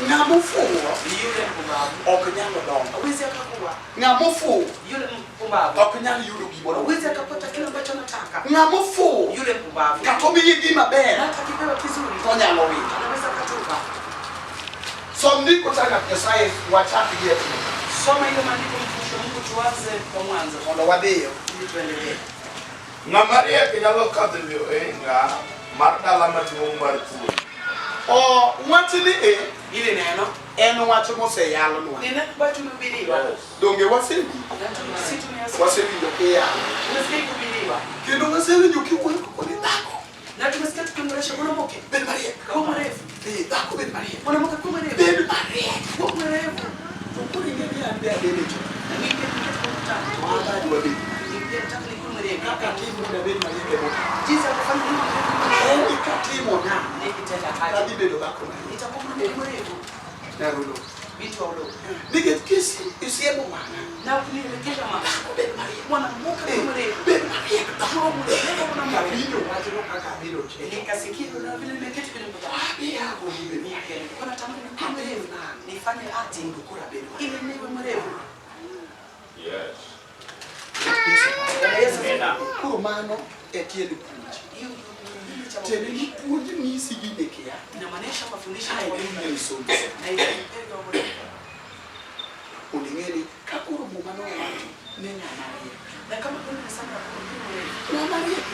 Ng'ama ofuwo Ni yule mpumbavu ok nyal dongo. Hawezi akakua. Ng'ama ofuwo Yule mpumbavu ok nyal yudo gimoro. Hawezi akapata kile ambacho anataka. Ng'ama ofuwo Yule mpumbavu kata omiye gima ber na hata akipewa kizuri to onyalo wito. anaweza akatupa. Som ndiko chaka Nyasaye wachak gi e tiende Soma ile maandiko, mtumishi wa Mungu, tuanze kwa mwanzo mondo wadhiyo. ili tuendelee. Ng'ama riek nyalo kadho e wi ohinga mar dala maduong' mar thuol. O wachni e Ili neno en wach moseyalnwa. ni neno ambayo tumehubiriwa. Donge wasewinjo? Na si tumeyasikia, Wasewinjo kiyalo. tumesikia ikihubiriwa Kendo wasewinjo kiwuoyo kod dhako. na tumesikia tukiongelesha mwanamke Bed mariek. kuwa mwerevu, Eh, dhako bed mariek. mwanamke kuwa mwerevu, Bed mariek. kuwa mwerevu. To koro ing'e ni an be abede chon. Na mimi pia nimeketi kwa mkutano, To an be adwa bedo. mimi pia nataka nikuwe mwerevu. Kaka atimo mondo abed mariek e motamo. Jinsi ya kufanya niwe mwerevu, En ni katimo na nikitenda adhi haja bedo dhako mariek. nitakuwa mwanamke mwerevu, Narulo. binti wa udogo. Nikech kisi isiemo wang'a. Na ukinielekeza macho, Dhako bed mariek. mwanamke Eh, kuwa mwerevu, bed mariek dhako. kuwa mwerevu mwanamke. Awinjo wachno kaka abedo chon. Nikasikia na vile nimeketi kwenye mkutano, Abi yago ni bed mariek. nilikuwa natamani nikuwe mwerevu, nifanye hati Mondo koro abed mariek. ili niwe mwerevu. Yes. Bwana Yesu asifiwe. Koro mano e tiend puonj. Hiyo ndio kiini cha Tiende ni mafundisho. puonj nyisi gime kia. Inamaanisha mafundisho Kae ya dhi somo. na ilipega mwerevu. Mondo ing'e ni ka koro muma nowacho ni ng'ama riek. Na kama kuna nasema ya kwamba huyu mwerevu, Ng'ama riek,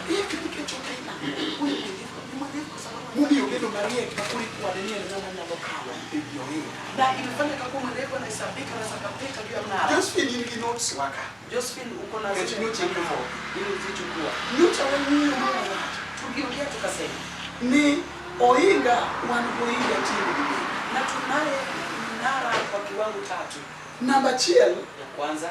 riek nikech otimo ang'o? huyu mwerevu ni mwerevu kwa sababu Momiyo obedo mariek ma koro ikwane ni en ng'ama nyalo kalo e wi ohinga. na imefanya kakuwa mwerevu anahesabika anaweza kapita juu ya mnara. Josephine in gi notes wa ka. Josephine, uko na Nikech zile nyocha ikawo. ili uzichukua. Nyocha wawuoyo ma wawacho Tuliongea tukasema ni ohinga wan gohinga tiende didek. na tunaye mnara kwa kiwango tatu. Namba achiel Ya kwanza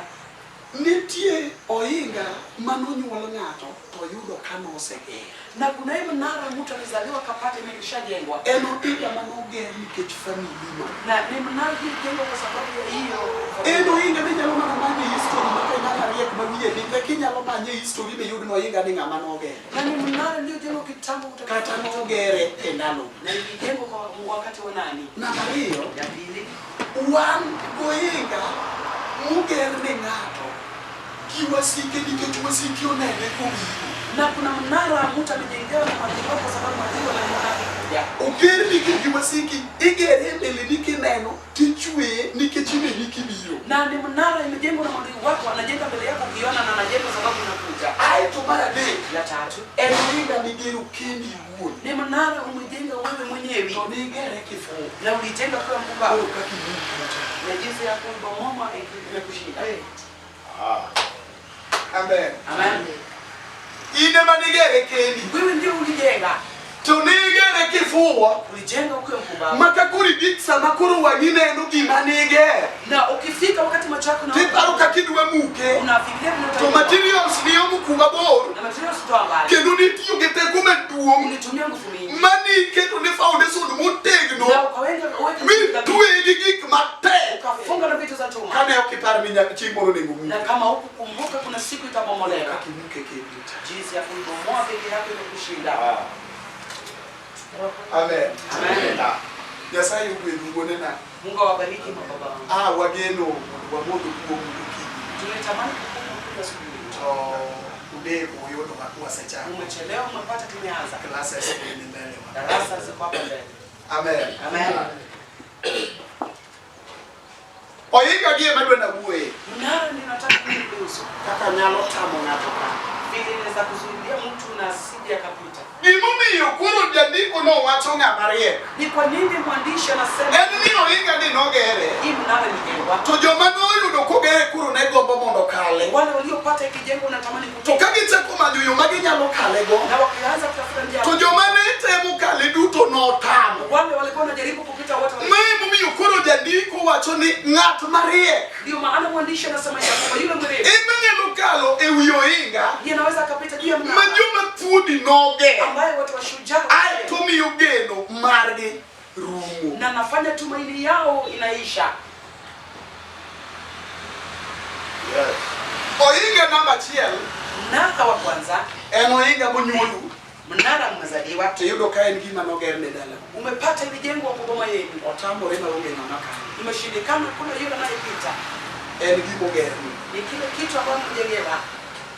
nitie ohinga manonyuol ng'ato to yudo ka noseger. na kunaye mnara mtu alizaliwa kapata imeshajengwa En ohinga manoger nikech family no. na ni mnara ulijengwa kwa sababu ya hiyo En ohinga minyalo mana manye history ma ka ng'ama riek ma wiye ni tek inyalo manye history miyud ni ohinga ni ng'ama nogere. na ni mnara uliojengwa kitambo Kata nogere e ndalo. na ilijengwa kwa wakati wa nani? Namba ariyo, Ya pili, wan gohinga moger ne ng'ato gi wasike nikech wasike onene kobiro. na kuna mnara mtu amejengewa na maadui kwa sababu maadui wanamuona akikuja. Oger nikech gi wasiki, igere e mbeleni kineno tichweye nikech ineni kibiro. Na ni mnara imejengwa na maadui wako, anajenga mbele yako ukiona, na anajenga sababu unakuja. Aeto mar adek, Ya tatu en ohinga migero kendi iwuon. ni mnara umejenga wewe mwenyewe To nigere kifuwo. na ulijenga kwa Koro mpumbavu kaka imuko na jinsi ya kuibomoa imekushinda. Amen. Amen. In ema nigere kendi. Wewe ndio ulijenga, To nigere kifuwo. ulijenga ukiwa mpumbavu, Ma ka koro igik sama koro wang'i neno gima nigero. na ukifika wakati macho yako Tiparo na kaka idwa muke. unafikiria vile To utaibomoa. materials ni omo kuma bor. na materials toa mbali, Kendo nitiyo gi teko maduong' ulitumia nguvu mingi maniketo ne foundation motegno na ukaweka uweka mitweye gi gik matek. ukafunga na vitu za chuma, Kane ok ipar ni nyaka chieng' moro onego na muke. kama hukukumbuka kuna siku itabomolewa. Kaka imuke kendi. Jinsi ya kuibomoa peke yako imekushinda. Amen. Amen. Nyasaye ogwedhu wuonena. Mungu awabariki mababa wangu. Ah, wageno mondo wamodho kuom okinyi. Tulitamani kukunywa kuja asubuhi. To udeko uyudo wasechako. Umechelewa, umepata tumeanza. Classes ni mbele wa. Darasa ziko hapa mbele. Amen. Amen. Ohinga gi ema adwa nawuoye. Mnara ndio nataka kuhusu. Kaka nyalo tamo ng'ato ka. Vile inaweza kuzuilia mtu na asije akapita. Gimomiyo koro jandiko nowacho ng'ama riek. Ni kwa nini mwandishi anasema En ni ohinga ni nogere. hii mnara ilijengwa? To joma noyudo kogere koro ne gombo mondo kale. Wale waliopata ikijengwa unatamani To kupita. ka gichako manyo yo ma ginyalo kalego, Na wakianza kutafuta njia, to joma ne temo kale duto notamo. wale walikuwa wanajaribu kupita wote wali- Ma emomiyo koro jandiko wacho ni ng'at mariek Ndio maana mwandishi anasema ya kwamba yule mwerevu ema nyalo kalo e wi ohinga ndiye anaweza akapita juu ya ma mnara joma thuondi nogero ambaye watu washujaa aeto miyo geno margi rumo. na nafanya tumaini yao inaisha. Yes. Ohinga namba achiel Mnara wa kwanza en ohinga monyuolu Mnara mmezaliwa, To iyudo ka en gima noger ne dalau. Umepata ilijengwa kwa boma yenu, Otamore maonge ng'ama kalo. Imeshindikana, kuna yule anayepita. En gima ogerni. Ni kile kitu ambacho mjengewa.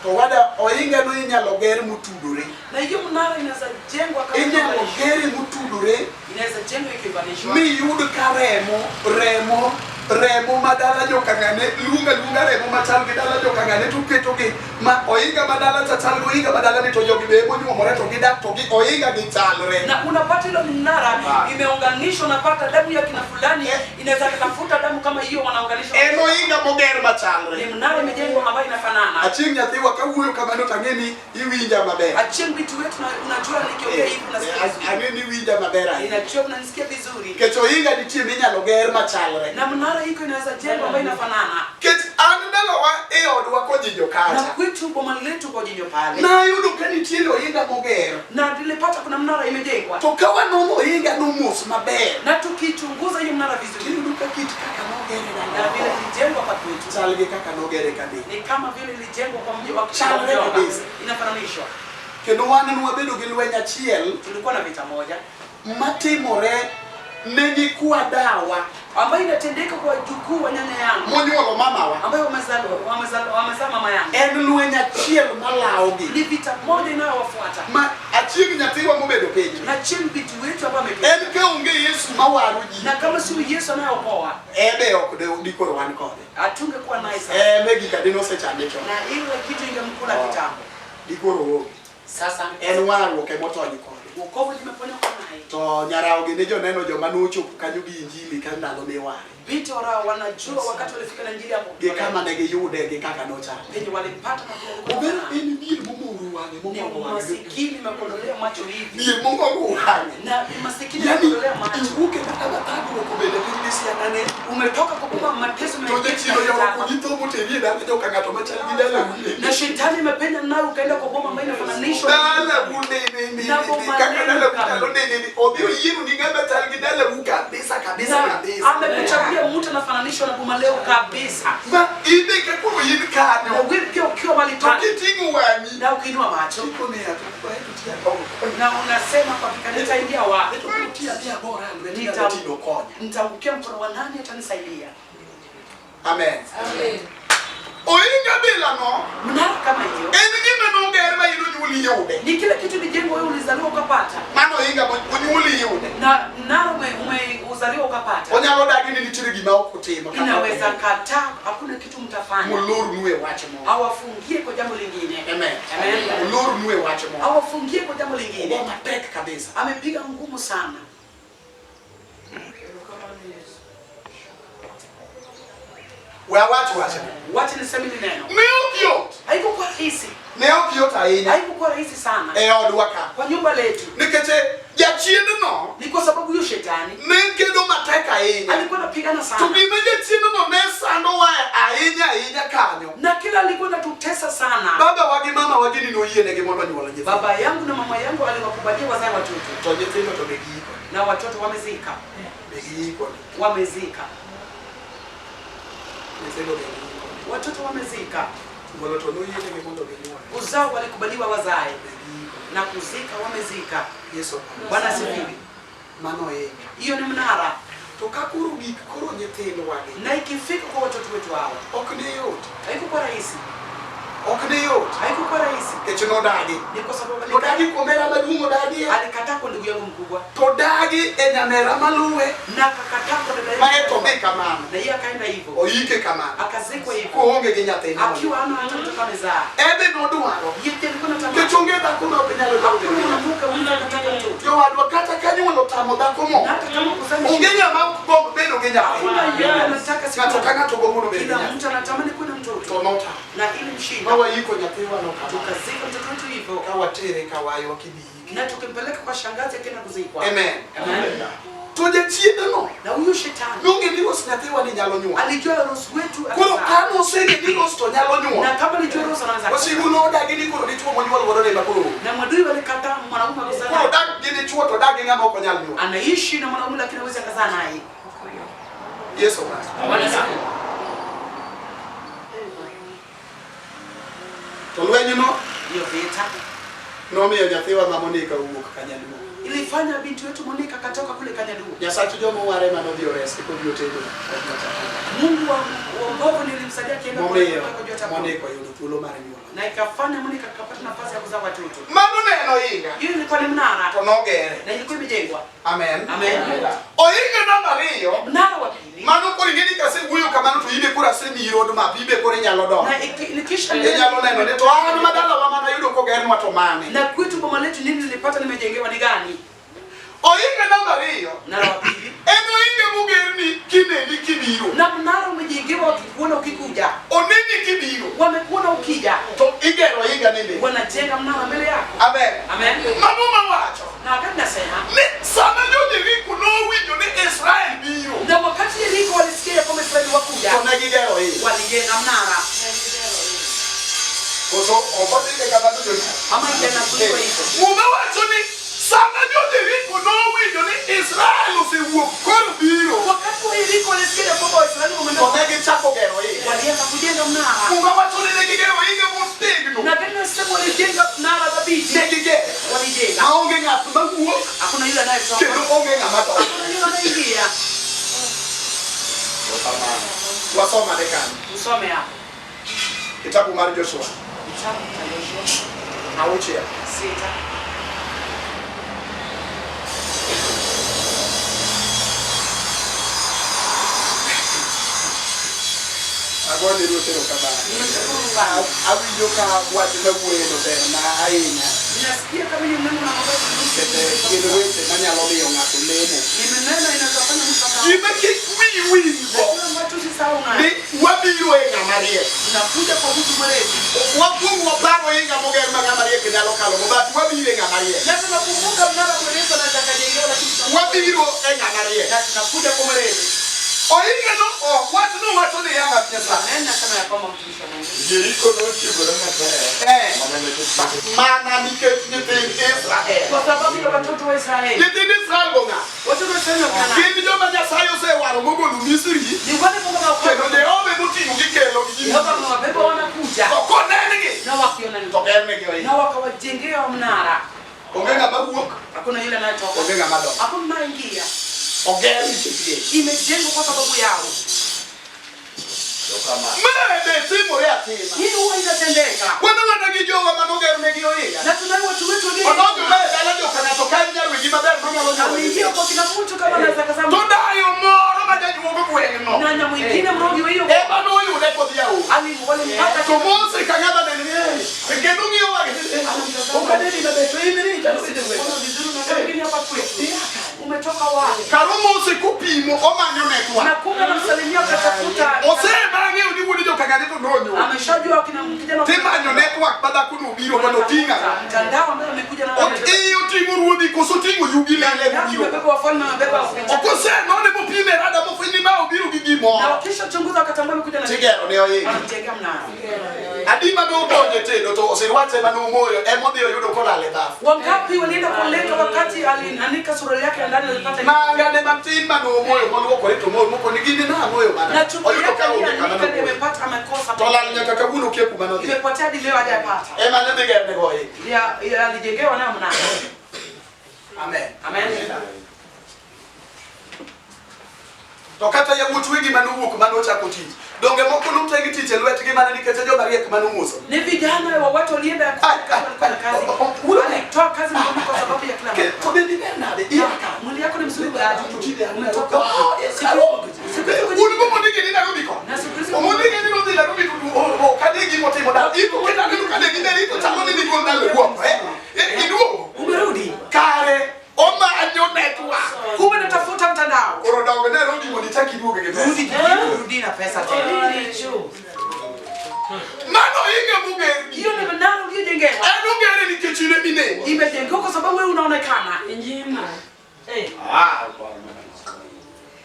To wada ohinga no inyalo ger motudore. Na hiyo mnara inaweza jengwa kama Inyalo ikiunganishwa. gere motudore Inaweza jengwa ikiunganishwa. miyud ka remo remo remo ma dala jokang'ane luonga luonga remo machal gi dala jokang'ane to ketogi ma ohinga ma dala cha chal gi ohinga ma dala ni to jogi be emonyuomore to gidak to gi ohinga gi chalre. Na unapata ile mnara imeunganishwa, unapata damu ya kina fulani inaweza katafuta damu kama hiyo, wanaunganishwa. En ohinga moger Ni machalre. mnara imejengwa ambayo inafanana. Achieng' nyathiwa kawuoyo kamano to ang'e ni iwinja maber. Achieng' vitu wetu unajua nikiongea hivi unasikia vizuri. Ang'e ni iwinja maber ahinya. Ninajua unanisikia vizuri. Nikech ohinga nitie minyalo ger machalre. Na mnara iko inaweza jengwa ambayo inafanana. Nikech an dalawa e odwa kojinjo Na kacha. kwetu boma letu kwa jinyo pale. Nayudo ka nitiere ohinga moger. Na tulipata kuna mnara imejengwa. To ka wanono ohinga no mos maber, Na tukichunguza hiyo mnara vizuri, tiyudo ka kit kaka nogere na vile dalawa ilijengwa kwa kwetu chal gi kaka nogere kadhi. ni kama vile ilijengwa kwa mji wa Chalre Mjomba. kabisa. Inafananishwa. Kendo wan nwabedo gi lweny achiel Tulikuwa na vita moja matimore ne nyikwa dawa ambayo inatendeka kwa jukuu wa nyanya yangu monyuolo mamawa. ambayo wamezaa mama yangu. En lweny achiel malawogi. Ni vita moja inayowafuata. Ma achieng' nyathiwa mobedo piny. Na chieng' vitu wetu ambao ameketi. En ka onge Yesu mawaro ji, Na kama sio Yesu anayeokoa, ebe ok dikoro wan kode. hatungekuwa naye sasa. Eme gika dine osechame chon. Na ile kitu ingemkula kitambo. Dikoro onge. Sasa En warruok emotony kode. wokovu limeponyoka naye. To nyarawo gi ne joneno joma nochopo kanyo gi injili ka ndalo miware. Binti warao wanajua wakati walifika na injili hapo. Gi kama ne giyude gi kaka nochalo. Penye walipata na vile walikuwa Obero nayo. en dhier momoro wang'e Ni momoro wang'e. masikini imekodolea macho hivi. Dhier momoro wang'e. Na ni masikini Yani imekodolea macho. iwuok e kata mathagruok obedo piny gi siandane Umetoka kwa boma mateso to umeingia jachien oyoro katika kodi tho moteri e dala joka ng'ato machal gi dala Na shetani imepenya nayo ukaenda kwa boma ambayo inafananishwa Dala u ne Na boma kaka nene dala u kabisa. chalo ne odhi oyiero ni ng'ama chal gi dala u kabisa kabisa Na kabisa. amekuchagulia mtu anafananishwa na boma leo kabisa. Ma ibe ka koro in Na kanyo wewe pia ukiwa mahali to pale kiting'o wang'i na ukiinua macho tikone ya to to tiya gogo na unasema kwa hakika nitaingia wapi? to tiya tiya gora lweti tino konya. Nitaangukia mkono wa nani atanisaidia? Amen. Amen. Ohinga bilano Mnara kama hiyo en gima noger ma in onyuoli yude. ni kile kitu lijengwa wewe ulizaliwa ukapata, Mano ohinga onyuoli yude. na mnara umeuzaliwa ukapata, Onyalo dagi ni nitiere gima ok otimo. kata ok inaweza ohero. kataa, hakuna kitu mtafanya, Molornu e wach moro. awafungie kwa jambo lingine. Amen. Amen. Olornu e wach moro. Awafungie kwa jambo Ogo lingine. matek kabisa. Amepiga ngumu sana. We awach wachni. Wacha niseme hili neno, Ne ok yot. haikuwa rahisi, Ne ok yot ahinya haikuwa rahisi sana e odwa ka. kwa nyumba letu. Nikech jachiendno Ni kwa sababu huyo shetani ne kedo matek ahinya. alikuwa anapigana To sana, gima jachiendno ne sandowa ahinya ahinya kanyo. na kila alikuwa anatutesa sana. Baba wa gi mama wa gini noyienegi mondo onyuol nyithindo. Baba yangu na mama yangu aliwakubalia wazae watoto, To nyithindo to be giiko. na watoto wamezika, Be giiko. wamezika, Nyithindo be giiko. watoto wamezika. Nyuolo to noyienegi mondo ginyuol. Uzao walikubaliwa wazae, Be giiko. na kuzika wamezika. Yesu opako. Bwana asifiwe. Mano ohinga. Hiyo ni mnara, To ka koro gik koro nyithindwa gi na ikifika kwa watoto wetu hawa ok ne yot. haikuwa rahisi, Ok ne yot. haikuwa rahisi. Nikech nodagi. Ni kwa sababu Nodagi kuom hera maduong' odagi. alikataa kwa ndugu yangu mkubwa To dagi e nyamera maluwe. na akakataa kwa dada Mae yangu to dhi kamano. na yeye akaenda hivyo, Oike kamano. akazikwa hivyo Koonge gi nyathine. akiwa hana hata mtoto amezaa. Ebe nodwaro. Yeye alikuwa anatamani Nikech onge dhako ma ok nyal hakuna yudo. mwanamke huyu anataka mtoto, Jowadwa kata ka nyuol otamo dhako na moro. hata kama kuzaa ni Onge ng'ama ok gomb bedo gi nyathi. hakuna yule anataka siku Ng'ato ka ng'ato gombo bedo gi kila nyathi. mtu anatamani kuwa na To mtoto, notamo. na ili mshinda Ma waiko nyathiwa no kamano. tukazika mtoto wetu hivyo Ka watere ka wayo kidhi ike. na tukimpeleka kwa shangazi akaenda kuzikwa. Amen. Amen. To jachiendno Na huyu shetani nong'e ni Rose nyathiwa ni nyalo nyuol. alijua Rose wetu Koro atazaa. ka noseng'e ni Rose to nyalo nyuol. Na kama alijua Rose anaweza Wasigu nodagi ni koro dichuo monyuol godo ne ema koro onge. na mwadui walikataa mwanaume Koro kuzaa, dak gi dichuo to dak gi ng'ama ok onyal nyuol. anaishi na mwanaume lakini hawezi akazaa naye. Yesu Kristo. Bwana asifiwe. To lwenyno Hiyo vita Nomiyo nyathiwa ma Monica owuok Kanyaluo. Ilifanya binti wetu Monica akatoka kule Kanyaluo. Nyasach joma oware manodhi oresi kodhi otedo. Mungu wa wokovu nilimsaidia akienda kule Momiyo kutoka juu ya chakula. Monica oyudo thuolo mar nyuolo. Na ikafanya Monica akapata nafasi ya kuzaa watoto. Mano ne en ohinga Hiyo ilikuwa ni mnara to nogere. na ilikuwa imejengwa. Amen. Amen. Ohinga namba ariyo Mnara wa pili mano koro ing'e ni kasewuoyo kamano to ibe koro asemiyi road map ibe koro inyalo donjo. na nikisha Inyalo neno ni to an madalawa manayudo kogernwa to mane. na kwetu boma letu nini nilipata nimejengewa ni gani? Ohinga namba ariyo Mnara wa pili en ohinga mogerni kineni kibiro. na mnara umejengewa wakikuona ukikuja, Oneni kibiro wamekuona ukija, to igero ohinga ni mbele. wanajenga mnara mbele yako. Amen. Amen. Mano mawacho Na wakati nasema ni sama jo-Jeriko nowinjo ni Israel biro na wakati Yeriko walisikia ya kwamba Israeli wakuja, to ne gigero ohinga. walijenga mnara Koso ok odhi kamano jo ama inakuwa hivyo. Muma wacho ni sama jo-Jeriko nowinjo ni Israel osewuok koro biro Wakati wa Yeriko walisikia ya kwamba Waisraeli to wameondoka, ne gichako gero ohinga. walianza kujenga mnara. Muma wacho ni ne gigero ohinga motegno. Na tena nasema walijenga mnara thabiti, Ne gigero walijenga. maonge ng'at mawuok Hakuna yule anayetoka, kendo onge ng'ama donjo. hakuna yule anayeingia. Wasoma ne kanyo. Usome hapo Kitabu mar Joshua kitabu cha Yoshua auchiel. 6. Agone Ruoth erokamano. Nimeshukuru Baba. Awinjo ka wach mawuoyeno berna ahinya. Ninasikia kama hiyo neno na mabasi Kete gin weche manyalo miyo ng'ato lemo. ni maneno inaweza fanya mtu akawa. Gima kik wiyi wilgo Kila ambacho usisahau nayo. ni wabiro e ng'ama riek. Tunakuja kwa mtu mwerevu. Wakuong waparo ohinga moger ma ng'ama riek nyalo kalogo but wabiro e ng'ama riek. Na tunakumbuka mnara mwerevu anaweza akajengewa, lakini Wabiro e ng'ama riek. na tunakuja kwa mwerevu. Ohinga no ok wach no wacho ni ya ng'at Nyasaye. Amen. Nasema ya kwamba mtumishi wa Mungu Jeriko nochiegore matek Eh. mana nikech Mana nikech nyithind Israel. kwa sababu ya watoto wa Israeli. Nyithind Israel go ng'a? Watoto wa Israeli wa Kanaani Gin joma Nyasaye osewaro mogolo Misri ni wale Mungu kendo amewaokoa. Jehova emoting'o gikelo gi Yehova amewabeba wanakuja To konengi na wakiona to gernegi na ohinga. wakawajengea mnara. Onge ng'ama wuok, Hakuna yule anayetoka, onge ng'ama donjo. hakuna anayeingia. Oger nikech gin. Imejengwa kwa sababu yao. Erokamano. Ma be timore atima. Hii huwa inatendeka, Wan mana gi jowa manogernegi ohinga. na tunayo watu wetu wageni. Odonjo ma e dala joka ng'ato ka en nyarwegi maber manyalo nyuolo. Ameingia kwa kila mtu kama anaweza To kasema, dayo moro ma jajuogo gweng'no na na mwingine mrogi wa hiyo ema noyude kodhi aora. ali walimpata To Mose ka ng'ama neno ni "Eh, kendo ng'iyo wang'e ok aneni maber to in ni ichalo gi jagweng'." Ona vizuri na wengine hapa kwetu. Umetoka wapi? Karo Mose kopimo omanyo Na network. kumbe anamsalimia akatafuta. Osebang'eyo ni wuod jokang'ane to nonyuol. Ameshajua kina kijana Timanyo network ma dhako no obiro mondo oting'a. mtandao ambaye amekuja na Iye oting'o ruodhi koso oting'o yugi lele mobiro. Amebeba wafalme amebeba Ok osenone mopime rada mofweny ni ma obiro gi na gimoro. wakishachunguza wakatambua amekuja na Tigero ne ohinga. wanamjengea mnara. Adi ma nodonjo e tedo to osirwache manomoyo emodhi oyudo kolal e bafu. Wangapi walienda kuleta wakati alianika suruali yake ya ndani alipata Mangane matin manomoyo moluokore to moyo moko ni gini namoyo mana. na chupi Oyudo yake ka onge kama alianika ndiyo nomoyo. amepata amekosa. To lal nyaka kawuono kia kuma nodhi. Imepotea hadi leo hajapata. Ema ne dhi gernego ohinga. Ya alijengewa nayo mnara. Amen. Amen. To kata yawuot wegi manowuok manochako tich. Donge moko notegi tich e lwetgi mana nikech joma riek manomuso. Ni vijana wa watu walienda Ai, ai, walikuwa na kazi. ai, oh, oh, Walitoa kazi mkononi kwa sababu ya kila mtu. To bende ber nade? Ia ka. Mwili yako ni mzuri aje. Umetoka Oh, yes, hello. Un go mondigi ni Nairobi ko. na siku hizi Omondigi ni nodhi Nairobi to ok ane gimotimo dala. Ito kendo aneno ka ne giber ito chalo ni nigol ndalo e guok. Eh, iduogo. umerudi. Kare omanyo network. Kumbe natafuta mtandao. Koro dongo Nairobi mondo ichak iduoge gi pesa. Rudi kijijini, rudi na pesa tena. Mano ohinga mogerni. Hiyo ni mnara uliojengewa. En ogere nikech in emineno. Imejengewa kwa sababu wewe unaonekana. Ah, Bwana.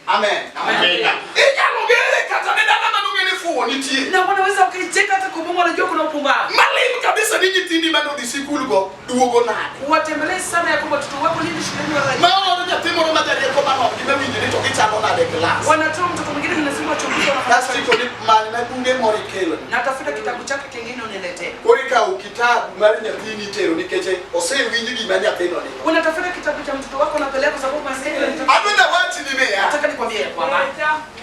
Amen. Amina. Inyalo gere kata ne dala manong'e ni fuwo nitie. Na wanaweza wakaijenga hata kwa Mungu anajua kuna upumbavu. Malim kabisa ni nyithindi manodhi sikul go duogo nade. Uwatembelee sana ya kwamba watoto wako lini shuleni wala Ma oro nyathi moro ma jarieko manok gi mawinjo ni to gichalo nade e klas. wanatoa mtoto mwingine lazima wachunguze wanafanya. Kasto iko ni manyna buge moro ikelona. Na tafuta kitabu chake kingine uniletee. Koro ikawo kawo kitabu mar nyathini itero nikech osewinj gima nyathino nigo. Unatafuta kitabu cha mtoto wako unapeleka kwa sababu umesikia ile mtoto. Adwa nawachni niya, Nataka nikwambie ya kwamba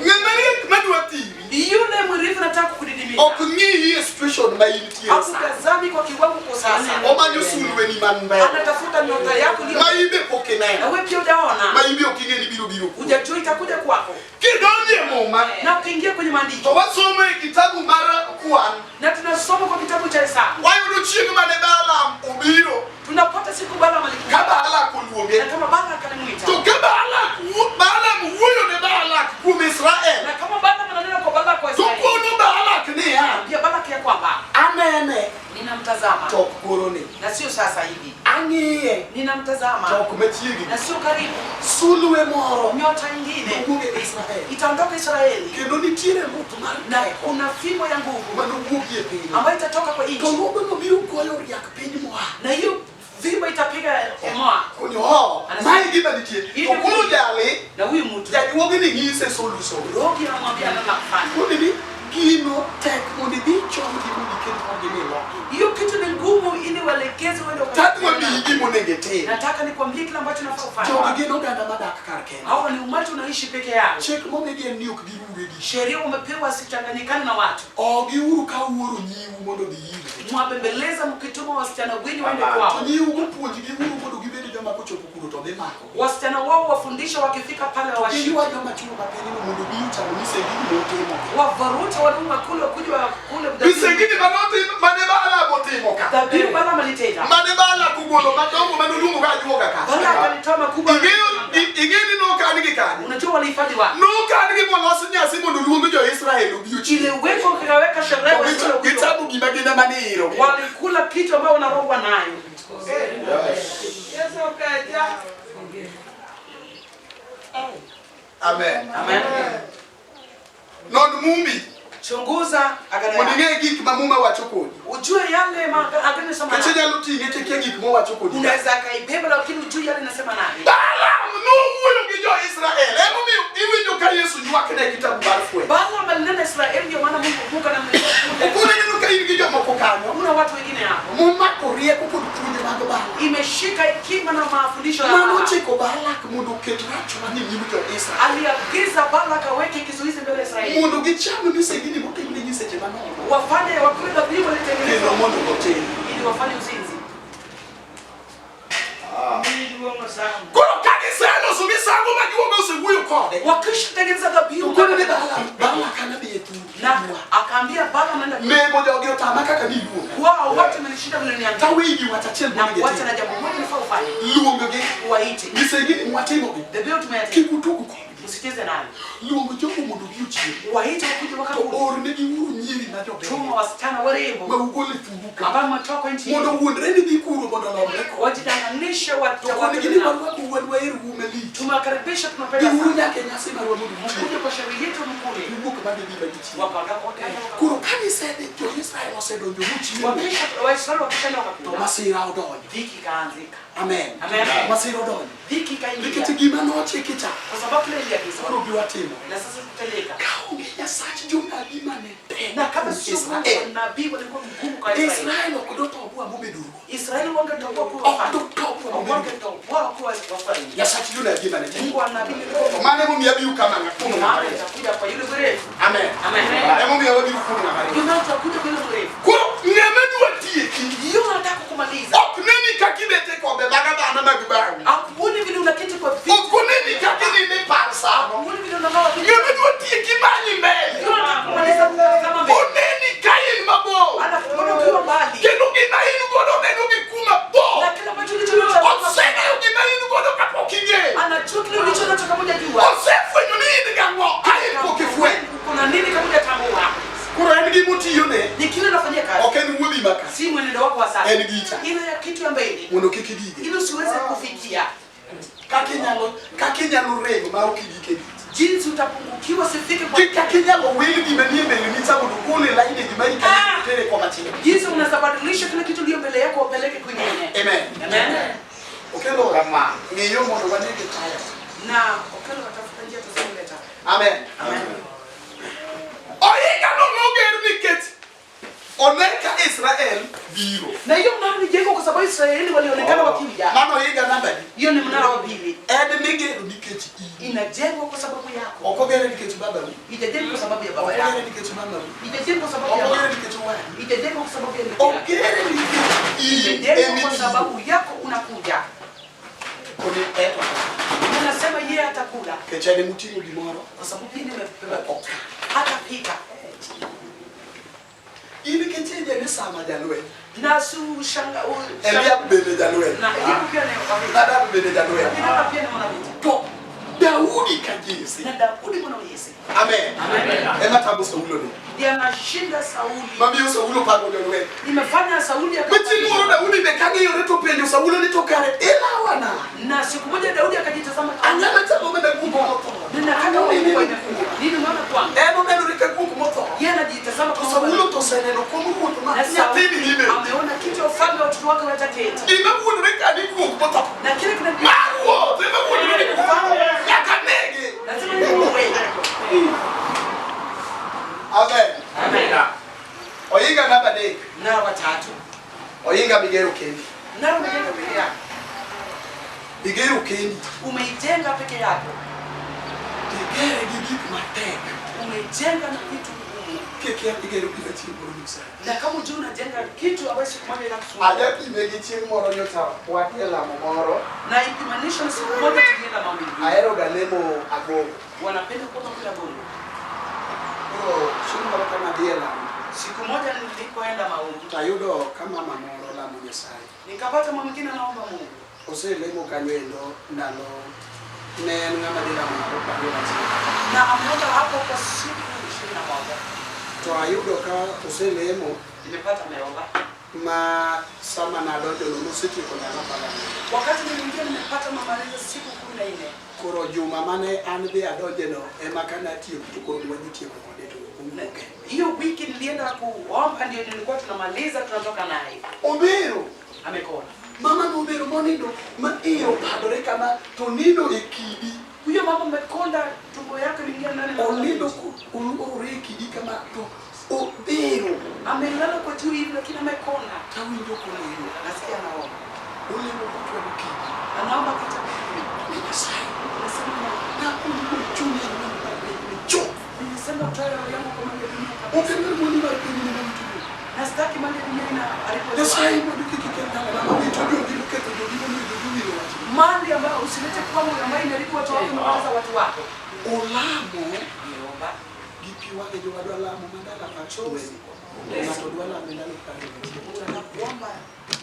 ng'ama riek madwa thiri yule mwerevu nataka kukudidimia. ok ng'iyi e situation ma intie sani. Hakutazami kwa kiwango kwa sasa. Omanyo sulweni man mbele Anatafuta nyota yako iliyo ma ibe pok na ineno, wewe pia hujaona. ma ibe ok ing'e ni biro biro kuomi. Hujajua itakuja kwako. Kidonjo e Muma Na ukiingia kwenye to maandiko wasomo e kitabu mar Kwan, na tunasoma kwa kitabu cha Hesabu. wayudo chieng' mane Balaam obiro Tunapata siku Balaam alikuja. ka Balak oluonge. Na kama Balak alimuita. To ka Balak Balaam wuoyo ne Balak kuom Israel, Na kama Balaam ananena kwa Balak kwa to Israeli. kono Balak niya, Pia Balak ya kwamba anene ninamtazama to ok koroni, na sio sasa hivi. ang'iye Ninamtazama to ok machiegni. na sio karibu. Sulwe moro Nyota nyingine nowuok e Israel, itaondoka Israeli kendo nitiere luth mar na teko kuna fimbo ya nguvu manowuogi e piny. ambayo itatoka kwa To nchi lobno biro goyo riak piny Moab. na hiyo fimbo itapiga Moab. Koni ho, mae gima nitie. To koro jali, Na huyu mtu jajuogni nyise solution. Rogi anamwambia nani kufanya Koni ni gino tek mondo idhi ichomgi mondo iket kodgi ni iloki. hiyo kitu ni ngumu, ili waelekeze waende Tadwa waka- miyi gimonego itim. Nataka nikwambie kile ambacho nafaa kufanya. Jogi gin oganda madak kar kendgi. Hawa ni umati unaishi peke yao, Chik momigi en ni ok giure gi. sheria umepewa wasichanganyikane na watu. Ok giuru ka uoro nyiu mondo odhi irgi. Mwabembeleza mkituma wasichana wenyu waende To kwao, nyiu go puonjgi uru mondo gibed joma kochopo kuro to dhi mako. wasichana wao wafundishe, wakifika pale wawashike, Giywa joma chuo mapinyno mondo obi ocham misengini motimo. wavarute wanaume kule kuja kule dhabihu. Misengini manotimo mane Balaam otimo ka. Dhabihu Balaam alitenda, Mane Balak ogolo madongo manoluongo ga ajuoga ka. Balak alitoa makubwa. Ing'eyo ing'e ni nokan gi kanye? Unajua walihifadhi wapi? Nokan gi molos nyasi mondo oluong jo-Israel obi ochiem. Iliwekwa kikaweka sherehe To Waisraeli wakujua. gichamo gima gin ema ni irogi. Walikula kitu ambayo wanarogwa nayo. Amen. Amen. Non mumbi Chunguza agano mondo yako. ing'e gik ma muma wacho kodi. Ujue yale agano inasema Nikech nani. inyalo ting'e kikia gik mowacho kodi. Unaweza akaibeba lakini ujue yale inasema nani. Balaam nowuoyo gi jo-Israel. Emomiyo iwinjo ka Yesu ywakne e kitabu mar Fweny. Balaam alinena Israeli, ndio maana Mungu anamleta kule. Okone neno ka in gi jomoko kanyo Kuna watu wengine hapo momako rieko kod puonj mag Balaam. imeshika hekima na mafundisho ya Mano Balaam. ochiko Balak mondo oket rachwa ni nyim jo-Israel. Aliagiza Balak aweke kizuizi mbele ya Israeli, Mondo gicham misengini motimne nyiseche manono. wafanye wakule dhabihu Kendo walitengenezwa mondo gotim. ili wafanye uzinzi. Koro ka giseloso misango ma juogo osewuoyo kode. Wakishatengeneza dhabihu To koro ne Balaam, Balak anadhi e thur. na akaambia Balaam nenda Memo jogi otama kaka niluonga. wao wote mmenishinda vile niambia, Tawegi wach achiel na monego kuacha itim. na jambo moja nafaa ufanye, Luong-gi. uwaite Misengini mwatimogi. dhabihu tumeyatenda, Kik utug kodgi. msicheze nayo, Luong jogo mondo obi ochiem. waite wakuje To wakakule. ornegi uru nyiri ma jobeyo. Tuma wasichana warembo Ma ugol e thuru ka. ambao mmetoka kwa nchi Mondo hii, wuondre ni dhi kuro mondo olomre kode. wajidanganishe To konegi ni warwako wuon waher ume lich. tumewakaribisha, tunapenda Biuru sana, nyaka e nyasi marwa mondo mkuje uchiem. kwa sherehe yetu mkule. Giwuok ma gidhi ma gichiemo. Wakaondoka wakaenda wakakula. Koro ka gisedhi jo-Israel osedonjo mochiemo. Wakisha Waisraeli wakishaenda To wakakula, masira odonjo. dhiki ikaanzika. Amen. Amen. Masira odonjo. Dhiki ikaingia Nikech gima nochiki cha kwa sababu kile iliagizwa koro giwa timo. na sasa kutendeka. Kaonge Nyasach jonabi mane tek Na kama sio Mungu wa Israel. nabii walikuwa mgumu kwa Israeli. Israel ok dotobwa mobedo ruoth. Israeli wangetoboa kuwa Ok wafalme. dotobwa mobedo ruoth. Wangetoboa kuwa wafalme. Nyasach jonabi mane tek. Mungu wa nabii alikuwa To mano emomiyo abiro kama ng'a kuom ng'ama maana riek. itakuja kwa yule mrefu. Amen. Amen. Emomiyo wabiro kuom ng'ama riek. Ndio maana tutakuja kwa yule mrefu. Koro ng'ama dwa tieki Hiyo nataka kumaliza. ok neni kaka ibet e kombe mag abana mag bang'i. Hakuoni vile unaketi kwa viti. Ok oneni kaka inindo e par sano. Hakuoni vile unalala viti. Ng'ama dwa tieki manyi mbele. Ndio nataka kumaliza kutazama mbele. Oneni ka in mabor. Anakuona ukiwa mbali. Kendo gima in godo oneno gi kuma bor. Na kile ambacho ulicho nacho Oseng'eyo gima in godo kapok ing'eyo. anajua kile ulicho nacho kama hujajua. Osefwenyo ni in gang'o ka in pok ifwenyo. Kuna nini kama hujatambua? Koro en gimotiyone Ni kile unafanyia kazi. ok en wuodhi maka. Si mwenendo wako wa sasa. En gicha. Ile ya kitu ya mbele. Mondo kik idige. Ili usiweze kufikia. Kaka inyalo kaka inyalo rem ma ok igik e dich. Jinsi utapungukiwa usifike kwa Gi kaka inyalo wil gima nie mbeleni cha mondo gol e laini gima Ah! tere komachielo. Jinsi unaweza badilisha kile kitu iliyo mbele yako upeleke kwingine. Amen. Amen. Okelo Kama. ng'iyo mondo wanege taya. Na Okelo watafuta njia tuzimleta. Amen. Amen. Ohinga no noger nikech One ka Israel biro. Na hiyo mnara ulijengwa kwa sababu Israeli walionekana wakija. Mano ohinga namba adi? Hiyo ni mnara wa pili. En migero nikech in. Inajengwa kwa sababu yako. Ok ogere nikech babau. Ijajengwa kwa sababu ya baba Ok yako. ogere nikech mamau. Ijajengwa kwa sababu Ok ya ogere mama. nikech owadu. Ijajengwa kwa sababu ya ndugu yako. Ogere nikech in Imejengwa kwa emitiyo. sababu yako unakuja. Koni eto. Unasema yeye atakula Nikech en emoting'o gimoro. kwa sababu yeye ndiye amebeba Ok. hatapika. In nikech inje ni sama jalweny. Na si ushanga Eliab bende jalweny. na Eliabu pia ni mwanavita. Nadab bende jalweny. Abinadab pia ni mwanavita. To Daudi ka Jesse. Na Daudi mwana wa Yese Amen. Ema tamo Saulo ni. ndiye anashinda Sauli. Mamiyo Saulo pago jolweny. Imefanya Sauli Ma chieng' moro akapandishwa. Daudi be kang'iyore to penjo Saulo ni to kare ilawa nade? Na siku moja Daudi akajitazama, Anyalo chalo mana guok motho. ninataka Ang'o kuwa mineno nini maana kwangu. En onenore ka guok motho. Yeye anajitazama To kama Saulo to oseneno kom ruoth ma na nyathini Sauli dhi bedo. ameona kiti cha ufalme watoto wake wataketi. Gima wuondore ka ni guok motho. Na kile kina Mar ruoth ema wuondore ni guok motho. Nyaka nege. lazima nimuue. Amen. Amen. Ohinga namba adek. Mnara wa tatu. Ohinga migero kendi. Mnara umejenga peke yako. Igero kendi. Umeijenga peke yako. Tigere gi gik matek. Umeijenga na vitu ngumu. Kikia igero gima chieng' moro nyisa. Na kama hujui unajenga kitu ambacho siku moja itakusumbua. Ajapime gi chieng' moro nyocha wadhi e lamo moro. Na ipimanisha na siku moja tulienda maombi. Ahero ga lemo agogo. Wanapenda kuomba kila bongo. Koro chieng' moro ka nadhi e lamo Siku moja nilipoenda maombi, to ayudo ka mama moro lamo Nyasaye. nikapata mama mwingine anaomba Mungu. Oselemo kanyo endo ndalo ne en ng'ama dhi lamo ndalo 21. Na ameomba hapo kwa siku 21. To ayudo ka oselemo Nimepata ameomba. ma sama nadonjo no nosetieko ndalo 14. Wakati niliingia nimepata mamaliza siku 14. Koro juma mane an dhi adonje no ema ka natieko to koro dwa dhi tieko kode to Na owuoke. Hiyo wiki nilienda kuomba ndio nilikuwa tunamaliza tunatoka naye. Obero Amekona. mama nobero monindo ma iye opadore kama to nindo e kidi. Huyo mama amekonda tumbo yake iliingia ndani na Onindo olorore e kidi kama to obero. Amelala kwa juu hivi lakini amekonda. Tawinjo kolemo. Nasikia anaomba. Olemo kochwalo kidi. Anaomba kitabu. Ni Nyasaye. Nasema Mungu. Nakuongo chunya mar piny chuth. Nimesema utoe roho yangu kwa mali ya dunia Ok kabisa. en mar mwandu mar piny ni mawito jogi. Na sitaki mali ya dunia ina haribu. Nyasaye mondo kik iketh dalana mawito jogi moketho jogi momiyo jogi owilo wachni. Mali ambayo usilete kwangu ambayo inaharibu watu wako na kupoteza watu wako. Olamo Ameomba. gi pi wang'e jowadwa lamo mandalo apar Ng'ato dwa lamo e ndalo 21. Unataka kuomba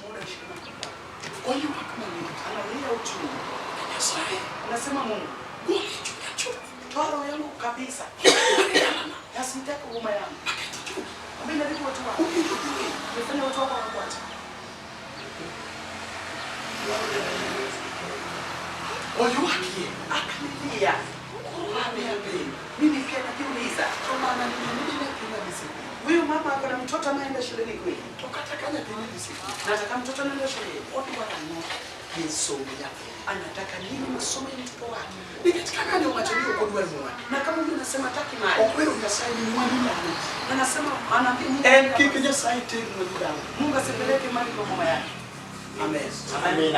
muda 21. Oywak malit. Analia uchungu. Nyasaye Anasema Mungu, gole chunya chuth. toa roho yangu kabisa. Na sitaki huruma yangu. Maketho jogi. Ambayo inaharibu watu wako. Omiyo jogi owil. Imefanya watu wako wanakuacha. Oywakie. Akanilia. Koro an be apenjo. Mimi pia najiuliza. To mama ni nigi nyathi madhi sikul. Huyu mama ako na mtoto anaenda shuleni kweli? To kata ka nyathine dhi sikul. Na hata kama mtoto anaenda shuleni, Odwaro ang'o e somb nyathine? anataka nini masomo ya mtoto wake? Nikech ka ng'ani owacho ni ok odwar mwandu. Na kama huyu anasema hataki mali, Okwero Nyasaye ni mwandu lalo ji. anasema anaambia Mungu, En kik Nyasaye ter mwandu dala. Mungu asipeleke mali kwa mama yake. Amen. Amen.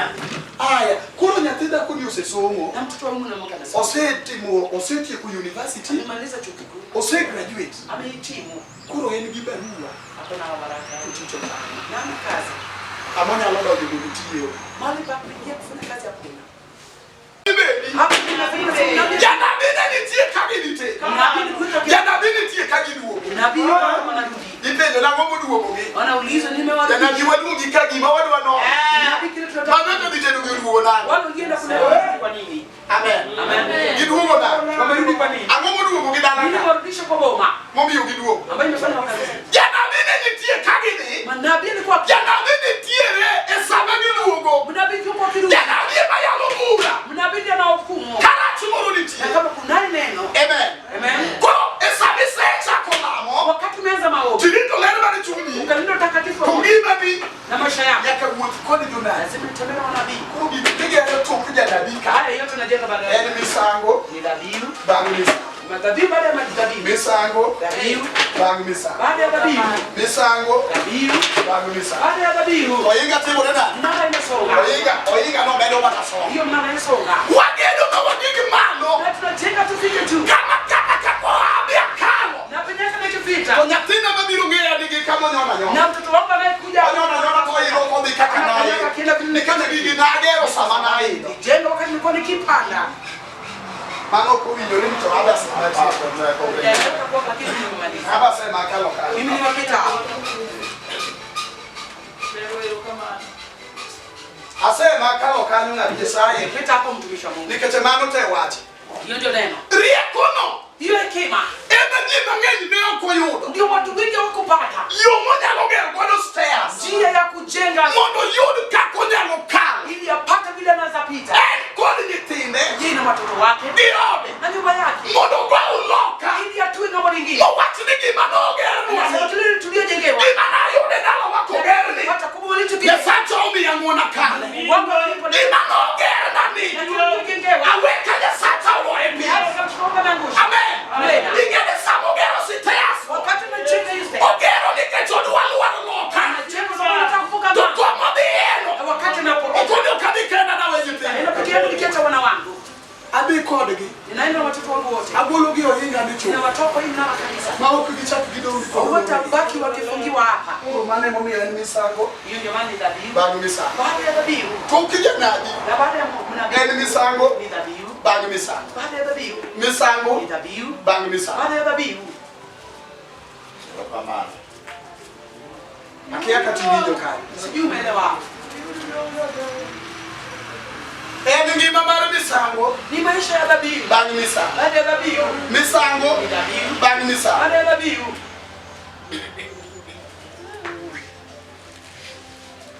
Aya, koro nyathi dhakoni osesomo, Na mtoto wa Mungu na Mungu anasema osetimo, osetieko university, amemaliza chuo kikuu, osegraduate. amehitimu, Koro en gi barua ako na baraka to tich otame. na ana kazi, Kama onyalo donjo mondo otiye. mahali pa kuingia kufanya kazi hakuna. Ibedi. Hapo kuna nabii Janabi ne nitie ka ginitie. nabii ni kuita Janabi nitie ka giduogo. nabii kama wanarudi, Ipenjo nang'o moduogogi? wanaulizwa Janabi nimewarudisha waduogi ka gima wadwa no. nabii kile tunataka Mano to dhi tedo gi oduogo nang'o? wale walienda kule wamerudi kwa nini? Amen. Amen. Giduogo nang'o? Wamerudi kwa nini? Ang'o moduogo gi dala Nini ka? warudisha kwa boma Momiyo giduogo. ambayo imefanya wakarudi. Janabi ne nitie ka gidhi. Manabii alikuwa Janabi nitiere e sama giduogo. mnabii yupo akirudi, Janabi ema yalo bura. mnabii ndiye anahukumu, Karach moro na nitie. kama kunaye neno Amen. Amen. Misango Dhabihu bang' misango. baada ya dhabihu, Misango dhabihu bang' misango. baada ya dhabihu, Ohinga timore nade? mnara imesonga. Ohinga ohinga nomedo mana songa. Hiyo mnara imesonga, Wagedo ma wagik malo. na tunajenga tufike juu, Kama kata kaka Rahabi akalo. na penye tumekifika, To nyathina mabiro ng'eya nigi kama onyona nyona. na mtoto wangu anayekuja Onyona nyona to iro kodhi kaka naidho. Nikech gigi nagero sama naidho. jenga wakati nilikuwa nikipanda. Mano ok owinjore ni to Abba sema tieko. Sijaeleweka kuwa lakini nimemaliza. Abba sema akalo kanyo. Mimi nimepita. Asema akalo kanyo ng'at Nyasaye. Nimepita hapo, mtumishi wa Mungu. Nikech mano te wach. Hiyo ndio neno, Riekono hiyo hekima ema ji mang'eny ne ok oyudo. ndio watu wengi hawakupata, Yo monyalo gero godo stairs. njia ya kujenga Mondo oyud kaka onyalo kalo. ili apate vile anaweza pita, En kod nyithinde yeye na watoto wake gi ode. na nyumba yake, Mondo ogow loka. ili atue ng'ambo nyingine. Mowach ni gima Na nogernwa. tuli tuliyojengewa Gima nayudo e dalawa kogerni. hata kubwa walichokijenga Nyasacha omiya ng'uono kale. wangu walipo na Gima nogerna ni. tuliyojengewa Aweka Nyasacha ogoye piny. hata kama tunaomba na ngusha. Amen. Amen. Ing'e sama ogero stairs. Wakati unajenga hiyo stairs, Ogero nikech odwa lwar loka. unajenga kwa sababu unataka kuvuka To ng'ambo. komodhiyeno. Na wakati unapo Ok onego kadhi kenda nawe nyithindo. naenda peke yangu nikiacha wana wangu, Adhi kodgi. ninaenda na watoto wangu wote, Agologi ohinga ni chuth. ninawatoa kwa hii mnara kabisa, Ma ok gichak gidong' kod. watabaki wakifungiwa hapa. Koro mano emomiyo en misango Hiyo ndio maana ni dhabihu. bang' misango. Baada ya dhabihu Tok janabi na baada ya mnabii en misango ni dhabihu. bang' misango. Baada ya dhabihu Misango ni dhabihu. bang' misango. Baada ya dhabihu Erokamano. Akia kata iwinjo kanyo. sijui umeelewa. En ngima mar misango Ni maisha ya dhabihu. bang' misango. Baada ya dhabihu Misango ni dhabihu. bang' misango. Baada ya dhabihu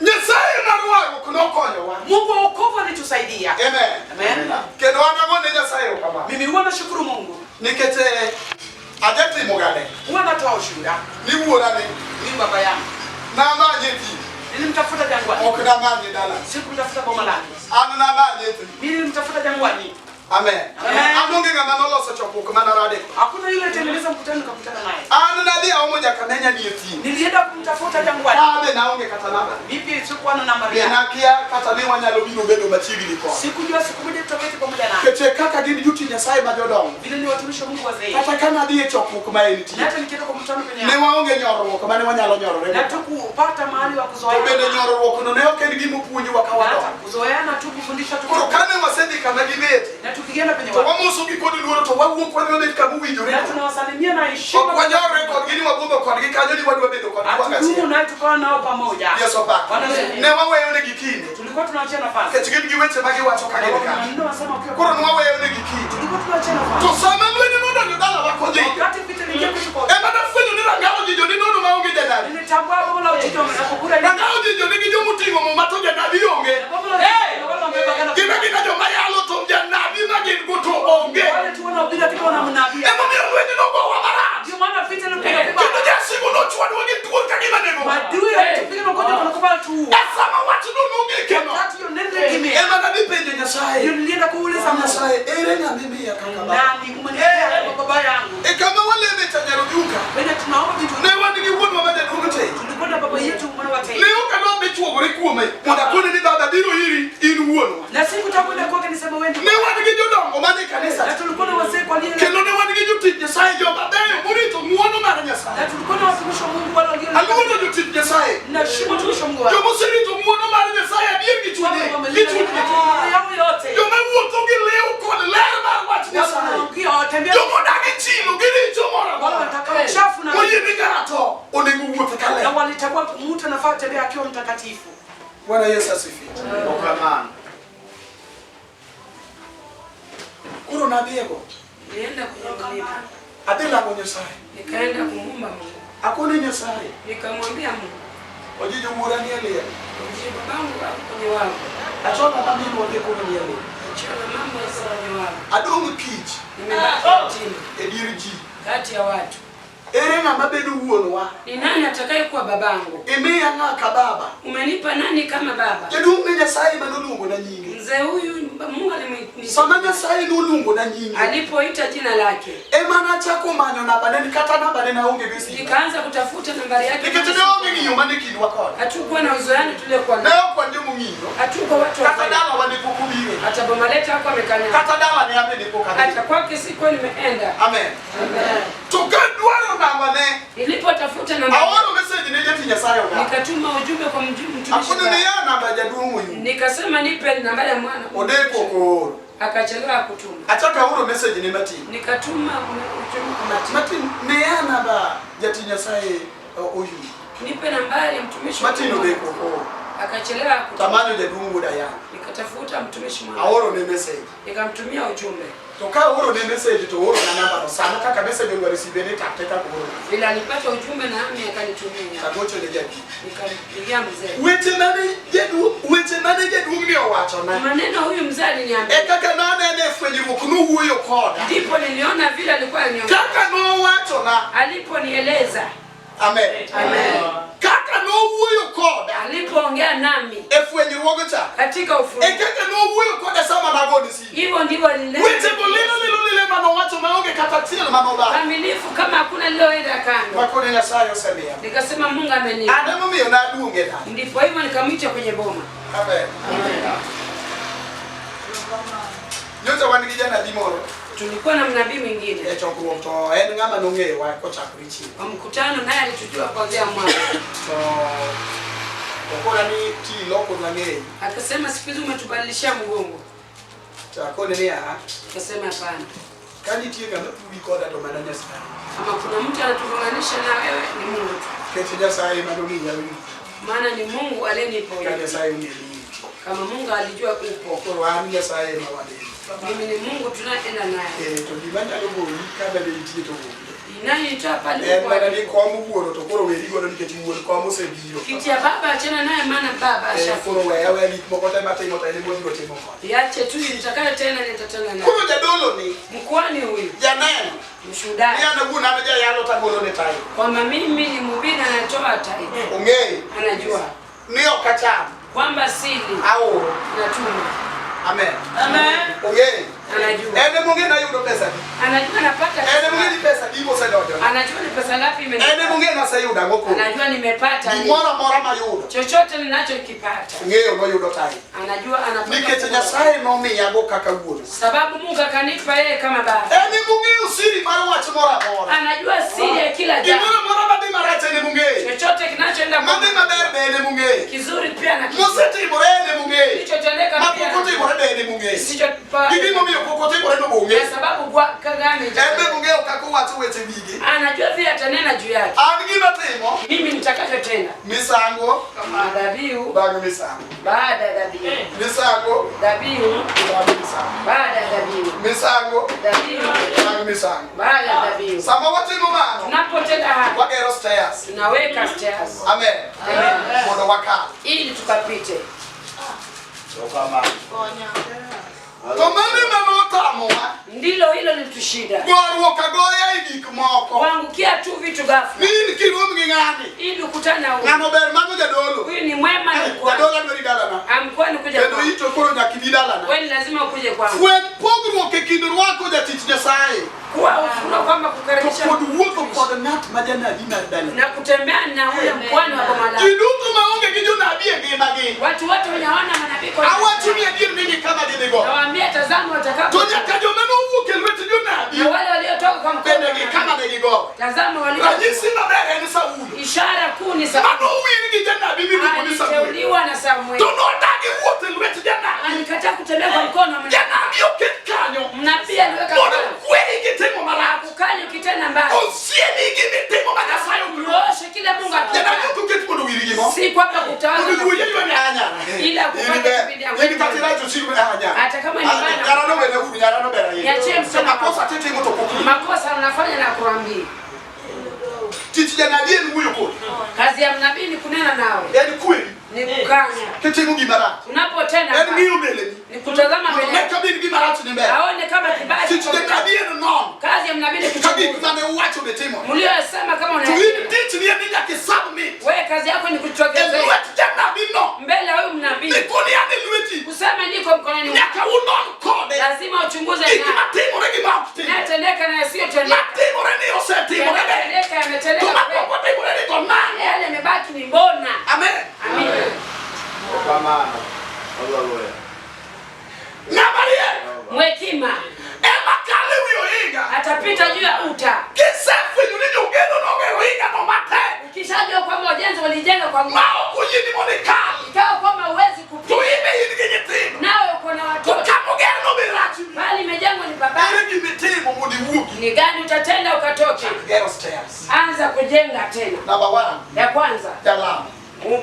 Nyasaye mar warruok nokonyowa. Mungu wa wokovu alitusaidia. Amen. Amen. Kendo an agone Nyasaye erokamano. Mimi huwa nashukuru Mungu, Nikech ajatimo gane huwa natoa ushuhuda. ni wuora ni Huyu baba yangu namanye e thim nilimtafuta jangwani, ok namanye e dalana. sikumtafuta boma lake. An namanye e thim. Mimi nilimtafuta jangwani. Amen. Amen. An onge ng'ama noloso chokruok mana radeko. Hakuna yule tengeneza mkutano nikakutana naye. An nadhi aomo nyaka ne ni e thim. Nilienda kumtafuta jangwani. Abe naonge kata namba. Mimi sikuwa na nambari Be yake. nakia kata ni wanyalo biro bedo machiegni kode. Sikujua siku moja tutaketi pamoja naye. Keche kaka gin jotich Nyasaye ma jodongo. Vile ni watumishi wa Mungu wazee. Kata ka nadhi e chokruok ma Na entie. hata nikienda kwa mkutano penye Ne waonge nyorruok mane wanyalo nyorore. na tukupata mahali wa To bende kuzoeana. nyorruok no ne ok en gima opuonjowa ka Na hata wadongo. kuzoeana tu kufundisha tu. Koro kane wasedhi kama gibete, Na tukienda penye to watu. wamosogi kod luoro to wawuok wadhi wabet kama owinjore. Na tunawasalimia na Ok heshima. wanyorre kodgi ni wabudho kodgi kanyo ni wadwa bedo kodgi Hatudumu wakachiel. naye tukawa nao pamoja. Yesu opaki. Bwana Yesu. Ne waweyonegi kinde. Tulikuwa tunaachia nafasi. Nikech gin gi weche ma giwacho ka Na gin kuna kanyo. maneno wasema ukiwa. Koro ne waweyonegi kinde. Tulikuwa tunaachia nafasi. To sama lweny nodonjo dalawa kodhi, Wakati vita iliingia kwetu kwa ema nafwenyo ni ranga ojijo ni nono maonge janabi. nilitambua bomo la uchicho na kukura Ranga ojijo nigi jomoting'o muma to janabi onge. Bomo la uchicho wale wamebeba kana. Gin agina joma yalo to janabi ma gin go to onge. Wale tu wanaohubiri lakini wanamnabia. Emomiyo lweny nogowa marach. Ndio maana vita ilipiga Kendo vibaya. jasigu nochwadwa gi thuol ka gima nego. Maadui walitupiga na ugonjwa wanakupa tu. E sama wachno nogikeno, Wakati hiyo neno lilimea. ema nadhi penjo Nyasaye. Ndio nilienda kuuliza Mungu. Nyasaye, ere ng'ama imiya kaka baba? Nani umenipea kama baba yangu? E kama waleme cha Nyarojuka, Wenye tunaomba vitu ne wan gi wuonwa ma jaduong' Tei. tulikuwa na baba yetu mwana wa Tei. Ne ok adwa dhi chuogore kuome mondo akone ni baba biro iri in wuonwa. Na siku takwenda kwake nisema wewe Ne wan gi jodongo man e kanisa Na tulikuwa na wazee kwa nini? kendo ne wan gi jotich Nyasaye joma beyo morito ng'uono mar Na Nyasaye. tulikuwa na watumishi wa Mungu wale walio Aluoro jotich Nyasaye. na shimo watumishi wa Mungu wale. Joma oserito ng'uono mar Nyasaye adier gi Wale chunygi. Gi wamelinda chunygi. yao yote. Joma wuotho gi lew kod ler mar wach Nyasaye. Wanaokia watembea Joma odagi chilo gi richo moro wale amora. wataka uchafu na Moyie ni ng'ato onego wuoth na kaler. walitambua mtu anafaa tembea akiwa mtakatifu. Bwana Yesu asifiwe. Erokamano. Koro nadhiego. Nilienda kwenye mlima, Adhi lamo Nyasaye. nikaenda kumuomba Mungu, Akone Nyasaye. nikamwambia Mungu, Ojijo wuora nie liel. je, babangu ako kwenye wavu, Achona ma minwa dhi kono nie liel. chiona mama yuko kwenye wavu, Adong' kich nimebaki yatima e dier ji. kati ya watu. Ere ng'ama bedo wuonwa? Ni nani atakayekuwa babangu? Imiya ng'a ka baba? Umenipa nani kama baba? Jaduong' ne Nyasaye manoluongo na nyinge. Mzee huyu Mungu alimwita. Sama Nyasaye noluongo na nyinge. Alipoita jina lake. Ema nachako manyo namba ne kata namba ne naonge go e simu. Nikaanza kutafuta nambari yake. Nikech ne onge ng'iyo mane kindwa kode. Hatukuwa na uzoeano tuliokuwa Ne nao. ok wan jomong'iyo. Hatukuwa watu wa Kata dalawa ne pok obire. Hata boma letu hakuwa amekanyaga. Kata dala ne an be ne pok adhi. Hata kwake sikuwa nimeenda. Amen. Amen. To kadwaro namba ne, Nilipotafuta namba aoro message ne jatich Nyasaye oganda. nikatuma ujumbe kwa mtumishi. Akono ne ya namba jaduong' oyu. Nikasema nipe nambari ya mwana. Odeko ok ooro. Akachelewa kutuma. Achako aoro message ne Martin. Nikatuma ujumbe kwa Martin. Martin, miya namba jatich Nyasaye oyu. Nipe nambari ya mtumishi. Martin odeko ok ooro. Akachelewa kutuma. Tamanyo jaduong' wuod Ayany. Nikatafuta mtumishi mwana. Aoro ne message. Nikamtumia ujumbe. To ka aoro ne message to ooro na namba no. Sano kaka message olwar e simbe ne tap te kaka ooro. Vile alipata ujumbe nami akanitumia. Tagocho ne jaduong'. Nikampigia mzee. Weche mane jaduong' weche mane jaduong' ni owachona. Maneno huyu mzee aliniambia. E kaka nanene e fwenyruok nowuoyo koda. Ndipo niliona vile alikuwa ananiongea. Kaka nowachona. Aliponieleza. Amen. Amen. Kaka nowuoyo koda. Alipoongea nami E fwenyruogo cha. katika ufunuo. E kaka nowuoyo koda sama nagone simu. Hivyo ndivyo alinena. Weche go lilo lilo lile manowacho maonge kata achiel manobaro. Kamilifu kama hakuna liloenda kando. Makone Nyasaye osemiya. Nikasema Mungu amenipa. An emomiyo naduonge dala. Ndipo hivyo nikamwita kwenye boma. Amen. Amen. Nyocha wan gi janabi moro Tulikuwa na mnabii mwingine e chokruok to en ng'ama nong'eyowa kochakore chien. kwa mkutano, naye alitujua kuanzia mwanzo. To okona ni ti iloko ng'eyi. Akasema siku hizi umetubadilishia mgongo. To akone ni aa, Akasema hapana, ka nitie ng'ama tugi koda to mana Nyasaye. kama kuna mtu anatugonganisha na wewe ni Mungu tu, Nikech Nyasaye ema nong'iya winji. maana ni Mungu aliyenipa Ka ujumbe. Nyasaye ong'e ni intie. Kama Mungu alijua upo, Koro an Nyasaye ema wadendo. mimi ni Mungu tunaenda naye. Eh, to gima nyalo goli ka bende nitie to onge. Inayonitoa pale En uko mana ni alipo. kom wuoro to koro weri godo nikech wuon kom osebiro. Kiti ya baba achana naye, maana baba Eh, ashafika. koro weya aweya gik moko te matimo to en ema obiro timo kode. Iache tu nitakayo tena nitatena naye. Koro jadolo ni Mkwani huyu janeno mshuhuda ni an awuon an jayalo tagolo ne tayo. kwamba mimi ni mhubiri anatoa taifa, Ong'eyo anajua ni ok acham kwamba sili aoro. natuma. Amen. Amen. Ong'eyo. Anajua, En emong'e nayudo pesa di. anajua napata En pesa emong'e ni ngapi. pesa di mosedonjona. Anajua ni pesa ngapi En imenipata. emong'e naseyudo ang'o koro. Anajua nimepata nini. Gimoro amora mayudo. Chochote ninachokipata Ong'eyo noyudo tayo. anajua anapata. Nikech Nyasaye nomiyago kaka wuon. Sababu Mungu akanipa yeye kama baba. En emong'eyo siri mar wach moro amora. Anajua siri ya kila jambo. Gimoro amora madhi marach en emong'eyo. Chochote kinachoenda kwa Madhi maber be en emong'eyo. kizuri pia na kizuri. Mosetimore en emong'eyo. Kilichotendeka Mapok pia otimore be en emong'eyo. kisichopa Gi gimomiyo pok otimore no be kwa ong'eyo. sababu kwa Kagame En be ong'eyo kaka owacho weche wigi. anajua vile atanena juu yake. An gima timo, Mimi nitakachotenda misango madhabihu bang' misango. baada ya dhabihu, Misango dhabihu bang' misango. baada ya dhabihu, Misango dhabihu bang' misango. baada ya dhabihu. Sama watimo mano, Tunapotenda haya wagero stairs. tunaweka stairs Amen. Mondo wakal. ili tukapite. To mano ema notamowa. Ndilo hilo litushida, Goruok agoya e gik moko. kuangukia tu vitu ghafla, Ni in kirom gi ng'ani. ili ukutane na huyu. Ng'ano ber mano jadolo. Huyu ni mwema na mkwani, Jadolo adwari dalana. amkwani kuja Kendo kwangu, ito koro nyaka ibi dalana. wewe ni lazima ukuje kwangu. Fweny pogruok e kind rwako jatich Nyasaye Kuwa ufunuo kwamba to kukaribisha kod wuotho kod ng'at ma janabi mar dalani. na kutembea na ule mkwani wa boma lako. Ji duto maonge gi jonabi e ngimagi. Watu wote wenye hawana manabii kwa Awacho ni adier ni kama gidhigo. nawaambia, tazama watakapo To nyaka joma nowuok e lwet jonabi na wale waliotoka kwa mkono bende wa gi manabii. kama ne gigo. Tazama walio Ranyisi maber en Saulo. ishara kuu ni Samueli. Manowir gi janabi miluongo ni Samuel. Aliteuliwa na Samueli, To nodagi wuotho e lwet janabi. alikataa kutembea kwa mkono wa manabii. Janabi oket kanyo Mnabii aliweka mondo mkono. kweri gi timo marach. Ukali ukitenda mbaya, Osiemi gi mitimo ma Nyasaye ok dwar. nyooshe kile Mungu Janabi akitaka, ok oket mondo owir gi mo. si kwamba kutawaza Mondo wuoyi ywa ni anyara. Ila kupata kipindi yangu. In kata iracho chiro anyara. Hata kama ni bana. Nyarano bende uru nyarano ber ahinya. Niachie msichana To makosa titimo to pok in. makosa unafanya na kuambia. Tich janabi en wuoyo kodi. Kazi ya mnabii ni kunena nawe, En kweri. ni kukanya. Kitimo gima rach. Unapotenda En mbaya, ng'iyo mbeleni. ni Kutazama Mondo mbele ne yake. ka bin gima rach ni mbele. Aone kama kibaya Tich kiko mbele. janabi en non. Kazi ya mnabii ni Ka gik kuchunguza. mane uwacho be timore. Mlioyasema kama To in unayatenda. tich ni en ni nyaka isubmit. Wewe kazi yako ni E kuchongezea lwet janabi no. mbele ya huyu mnabii. Nikoni an e lweti. Kusema niko mkononi mwako. Nyaka unon kode. Lazima uchunguze Gik na matimore gi ma ok timore. yanayotendeka na yasiyotendeka. Matimore ni osetimore be. Yanayotendeka To yametendeka mapok kweli. otimore ni to nang'o? Yale yamebaki ni mbona. Amen. Amina. Kamano. Hallelujah. Ng'ama riek Mwekima ema kalo ewi ohinga. atapita juu ya uta. Kisefwenyo ni jogedo nogero ohingano matek Ukishajua kwamba ujenzi walijenga kwa ma nguvu, ok oyieni mondo ikal. ikawa kwamba huwezi To kupita, in be in gi nyithindo. nawe uko na To watoto, kamogerno be rachni. bali imejengwa ni babaya. Ere gimitimo mondo iwuogi? Ni gani utatenda ukatoke? Gero stairs. Anza kujenga tena. Number one, Ya kwanza jalamo.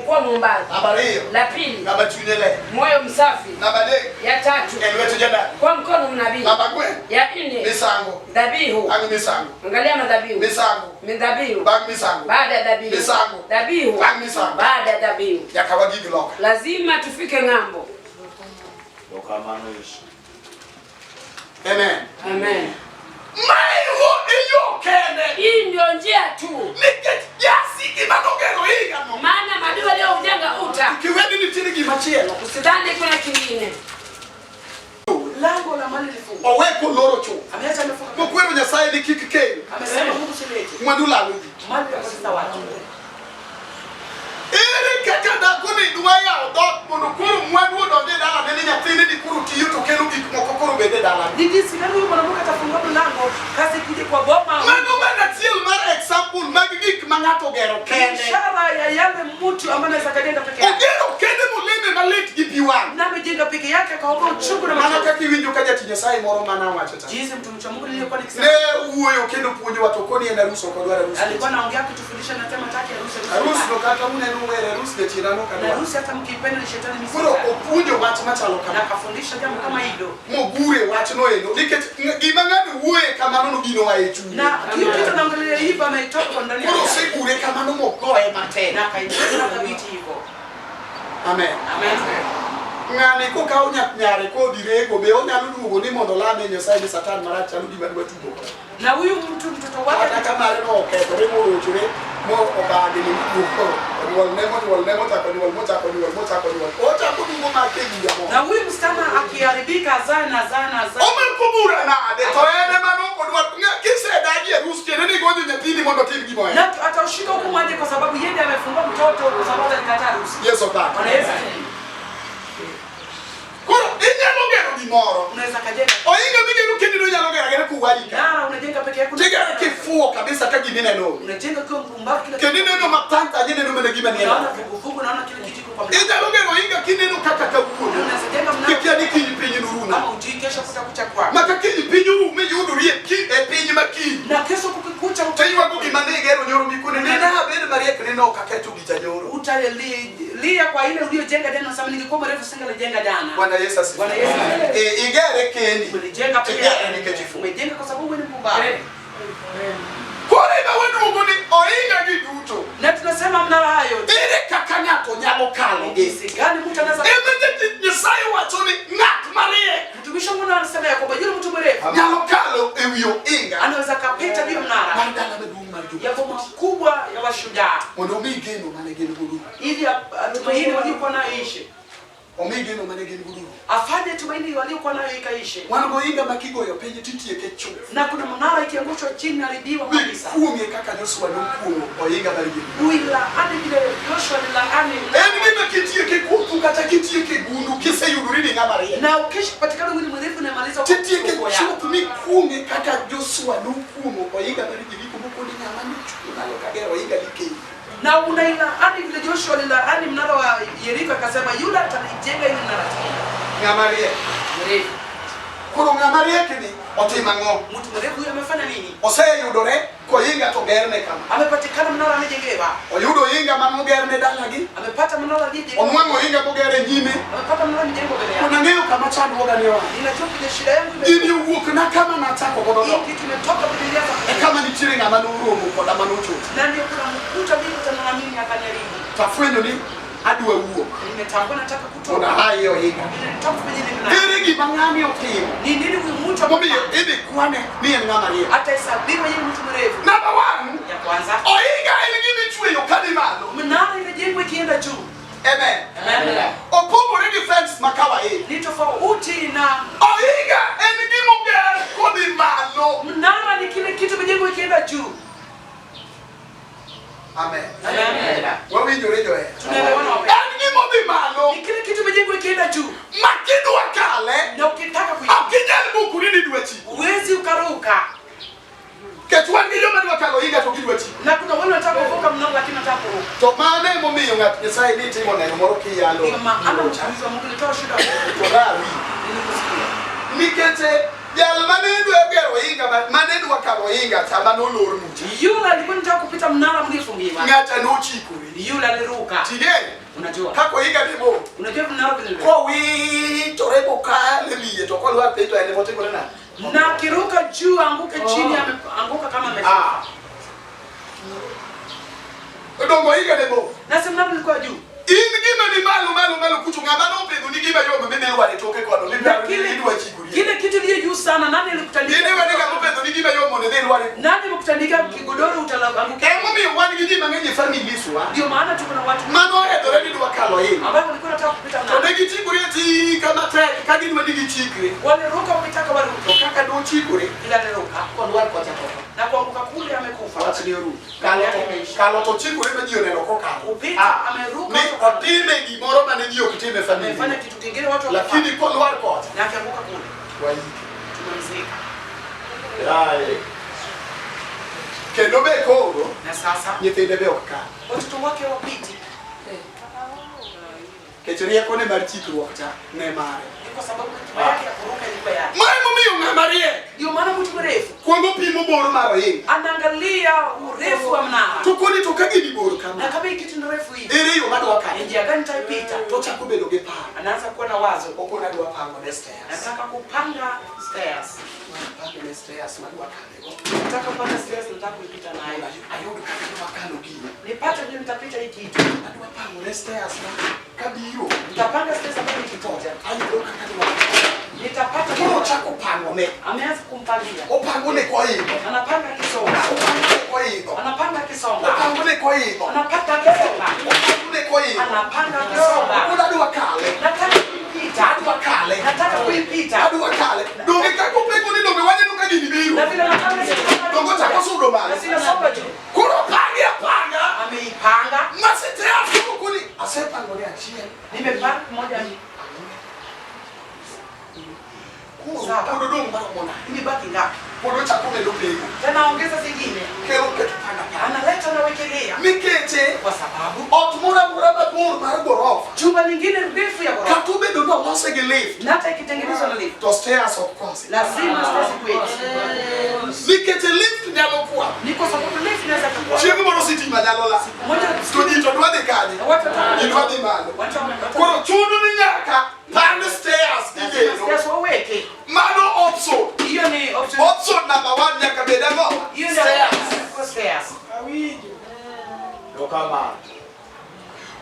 kuwa muumbaji, Namba ariyo, la pili ng'ama chunye ler. moyo msafi, Namba adek, ya tatu e lwet janabi. kwa mkono mnabii, Namba ang'wen, ya nne misango. dhabihu. Bang' misango. Angalia madhabihu, Misango. midhabihu Bang' misango. baada ya dhabihu, Misango. dhabihu Bang' misango. baada ya dhabihu. Nyaka wagig loka. Lazima tufike ng'ambo. Kamano Yesu. Amen. Amen. Maewo e yo kende. Hii ndio njia tu, Nikech jasiki manogero higano. maana maadui walioujenga uta, Kiweni nitiere gimachielo. usidhani kuna kingine. Lango la mali lifungwa. Owe koloro chuth. Ameacha amefunga. Mokwero Nyasaye ni kik kel. Amesema Mungu silete. Mwandu lalo ji. Mali yapoteza watu. Ere kaka dhako ni dwa yawo dhoot mondo koro mwandu odonj e dalane ni nyathine ni koro tiyo to kelo gik moko koro bed e dalane. Ni jinsi gani huyu mwanamke atafungua mlango kazi kuje kwa boma? Mano mana achiel mar example mag gik ma ng'ato ogero kende. Ishara ya yale mtu ambaye anaweza kajenga peke yake. Ogero kende moleme malit gi pi wang'. Na amejenga peke yake akaomba uchungu na Mana machozi. kaka iwinjo ka jatich Nyasaye moro mana wacho cha. Jinsi mtumishi wa Mungu niliyekuwa nikisema. Ne wuoyo kendo puonjowa to koni en arus ok odwar arus. Alikuwa anaongea kutufundisha na tema take harusi. Arus no kata uneno were arus jachiena no Na kadwar. harusi hata mkiipenda ni shetani mimi. Koro opuonjo wach machalo Na kama. akafundisha jambo kama hilo. Mogure wachno endo nikech gima ng'ato wuoye kamano no gino oa e chunye. Na hiyo kitu naongelea hivi ameitoka kwa ndani Koro yake. osegure kamano mogoye matek. Na akaiweka thabiti hivyo. Amen. Amen. Ng'ani kokawo nyare kodhi rego be onyalo duogo ni mondo olame Nyasaye ni Satan marach chalo gima dwa tugo kode. Na huyu mtu mtoto wake Kata ka mare no okethore morochore mo obagni moduogo onyuolne monyuolne mochako nyuol mochako nyuol mochako nyuol ochako duogo make bura na moro. huyu msichana akiharibika azae na azae na azae. Omako bura nade to en ema nokodwar kisedagi e arus tiende ni igonjo nyathini mondo otim gima ohero. Na ataushika hukumu aje kwa sababu yeye ndiye amefungua mtoto kwa sababu alikataa harusi. Yesu opaki. Bwana Yesu. Koro inyalo gero gimoro. Unaweza kajenga. Ohinga migero kendi no inyalo gero agera kuwari ka. Nara unajenga peke yako. Tigero kifuo kabisa ka gimineno. Unajenga ukiwa mpumbavu kila Kendo ineno matanta ineno mana gima nie Unaona dala. vuguvugu, unaona kila kitu iko kwa mlango. Inyalo gero ohinga kineno kaka kawuono. Unaweza jenga mlango Kikia ni kiny piny noruna. kama ujui kesho kutakucha kwako. Maka kiny piny orume yudori e piny ma kiny. Na kesho kukikucha To iywago gima ne igero nyoro mikone ne nabed mariek ni nok aketho gicha nyoro. utalia kwa ile uliyojenga jana, unasema ningekuwa mrefu singelijenga jana. Bwana Yesu asifiwe. Bwana Yesu asifiwe. Eh, igere kendi. Umejenga peke Igere yako. nikech ifuwo. Umejenga kwa sababu wewe ni mpumbavu. Koro ema waduogo ni ohinga gi duto. Na tunasema mnara hayo. Ere kaka ng'ato nyalo kalo gi. Jinsi gani mtu anaweza Ema jatich Nyasaye wacho ni ng'at mariek mtumishi wa Mungu anasema ya kwamba yule mtu mrefu nyalo kalo ewi ohinga anaweza kapita juu ya mnara mar dala maduong' mar ya boma jo kubwa ya washujaa mondo omi geno mane gin godo ili tumaini waliokuwa nayo ishe, omi geno mane gin godo afanye tumaini waliokuwa nayo ikaishe. wan gohinga ma kigoyo piny titieke chuth Na kuna mnara ikiangushwa chini inaharibiwa kabisa. mikuong'e kaka Joshua nokuong'o ohinga mar Jeriko Uilaani vile Joshua alilaani en gima kitieke kothu kata kitieke gundu kiseyudori ni ng'ama riek na ukishapatikana mwili mrefu unamaliza kwa titieke kwa yako. chuth mikuong'e kaka Joshua nokuong'o ohinga mar Jeriko mokoni ng'ama nochung' malo kagero ohinga dikei Na unailaani vile Joshua alilaani mnara wa Yeriko akasema yule atalijenga ile mnara tena. ng'ama riek Mrefu. koro ng'ama riek ni otimo ang'o Mtu mrefu huyu amefanya nini? oseyudore kohinga to gerne kama Amepatikana mnara amejengewa. oyudo ohinga manogerne dalagi Amepata mnara aliyejengewa. onwang'o ohinga moger e nyime Amepata mnara mjengo mbele yake. Kuna ng'eyo kama chandruoga ni oa. Ninajua vile shida yangu ime Gini owuok na kama nachako godo hii no. kitu imetoka vile nilianza. E kama nitiere ng'ama noromo koda manochocho. Na ndio kuna mkuta mimi kutana na mimi akaniharibu. Tafwenyo ni Adwa wuok. Nimetambua nataka Mondo kutoka. aa e ohinga. Nilitoka kwenye ile mnara. Ere gima ng'ani otimo? Ni nini huyu mtu Momiyo amefanya? idhi kwane ni en ng'ama riek. Atahesabiwa yeye mtu mrefu. Number one, Ya kwanza, ohinga en gima ichweyo kadhi malo. mnara inajengwa ikienda juu. Amen. Amen. Opogore gi fence ma kawaida. Ni tofauti na Ohinga en gima oger kodhi malo. mnara, ni kile kitu imejengwa ikienda juu. Amen. Amen. Wawinjore johera. Tunaelewana wapendwa? En gima odhi malo Ni kile kitu imejengwa ikienda juu, ma kidwa kale na ukitaka kuingia ok inyal bukori ni idwa chiko. huwezi ukaruka. Nikech wan gi joma dwa kalo ohinga to gidwa chiko. Na kuna wale wanataka kuvuka mnara lakini wanataka kuruka. To mano emomiyo ng'at Nyasaye ni timo neno moro kiyalo. Ndio maana mtumishi wa Mungu alitoa shuhuda, To rawi. nilikusikia. Nikech jal mane dwa gero ohinga mane dwa kalo ohinga cha manolor mucha. Yule alikuwa anataka kupita mnara mliofungiwa, Ng'acha nochikore. yule aliruka. Ting'e Unajua, kaka ohinga ne bor. unajua mnara vile Kowichore bokalo e wiye to kolwar piny to en emotimore nade? na akiruka juu anguke chini, ameanguka kama ameshuka. Ah. Odongo ohinga ne bor. Na si mnara ulikuwa juu, In gima ni malo malo malo kucho ng'ama nopidho ni gima yom mine lwar e toke kono na ni kile idwa chikori. kile kitu iliyo juu sana, nani alikutandika? In iwe ni ng'ama opidho ni gima yom mondo idhi lwar e Nani amekutandika kigodoro utaanguka? Emomiyo wan gi ji mang'eny e families wa Ndio maana tuko na watu manohedhore ni dwa kalo ohinga. ambao walikuwa wanataka kupita To mnara, ne gichikore atika matek ka gidwa ni gichikre. waliruka wakitaka To waruke, kaka dochikore ila aliruka kolwar kocha to otho. na kuanguka kule, amekufa. Wach ne orumo. Kalo to chikore ma ji oneno kokalo. Kupita ameruka, Ni otime gimoro mane ji ok tim e amefanya familia. kitu kingine watu Lakini wakafanya, kolwar kocha na akianguka kule waike. tumemzika. Kendo be koro Na sasa nyithinde be ok kal. watoto wake wapiti, Nikech riekone mar chikruok cha ne mare. ni kwa sababu hekima yake ya kuruka ilikuwa yake. Ma emomiyo ng'ama riek Ndio maana mtu mrefu kuongo pimo bor mar ohinga. anaangalia urefu wa mnara, To koni to ka gini bor na kama, kama hii kitu ni refu hivi, ere yo madwa ni kale? njia gani nitaipita? To chako bedo gi paro. Anaanza kuwa na wazo, Okon adwa pango ne stairs. nataka kupanga stairs, Pango ne stairs madwa kalego. nataka kupanga stairs, nataka kuipita nayo, Ayud kaka adwa kalo gini. nipate vile nitapita hii kitu, Adwa pango ne stairs ma kabiro. nitapanga stairs ambayo nikitoja Ayudo kaka adwa kalo. nitapata. Koro ochako pango ne. Ameanza kumpangia, Opango ne koidho. anapanga kisonga, Opango ne koidho. anapanga kisonga, Opango ne koidho. anapata kisonga, Opango ne koidho. anapanga kisonga. Okon adwa kale. Nataka kuipita, Adwa kale. nataka kuipita, Adwa kale. Donge kaka opengo ni donge waneno ka gini na biro. vile anapanga Donge ochako sudo malo. na zinasonga juu, Koro opange apanga. ameipanga. Ma stairs koro koni asepango ne achiel. Nimepanga moja, Koro Saba. pod odong' maromo nade? imebaki ngapi? Pod ochako medo pengo. Tena ongeza zingine, Kelo keto panga panga. analeta nawekelea, Nikeche kwa sababu ot moro amora mabor mar gorofa jumba lingine refu ya ghorofa kata obedo ni olose gi lift na hata ikitengenezwa na lift to stairs ok kosi. lazima stairs kwetu, Nikech lift nyalo kwamo. ni kwa sababu lift inaweza kuwa Chieng' moro sitima nyalo lal. moja To ji to dwa dhi kanye? na watu Ji dwa dhi malo. Koro chuno ni nyaka pand stairs lazima igeno. stairs waweke. Mano option. Hiyo ni option, Option number one nyaka bed ang'o? hiyo ni Stairs. kwa stairs. Erokamano.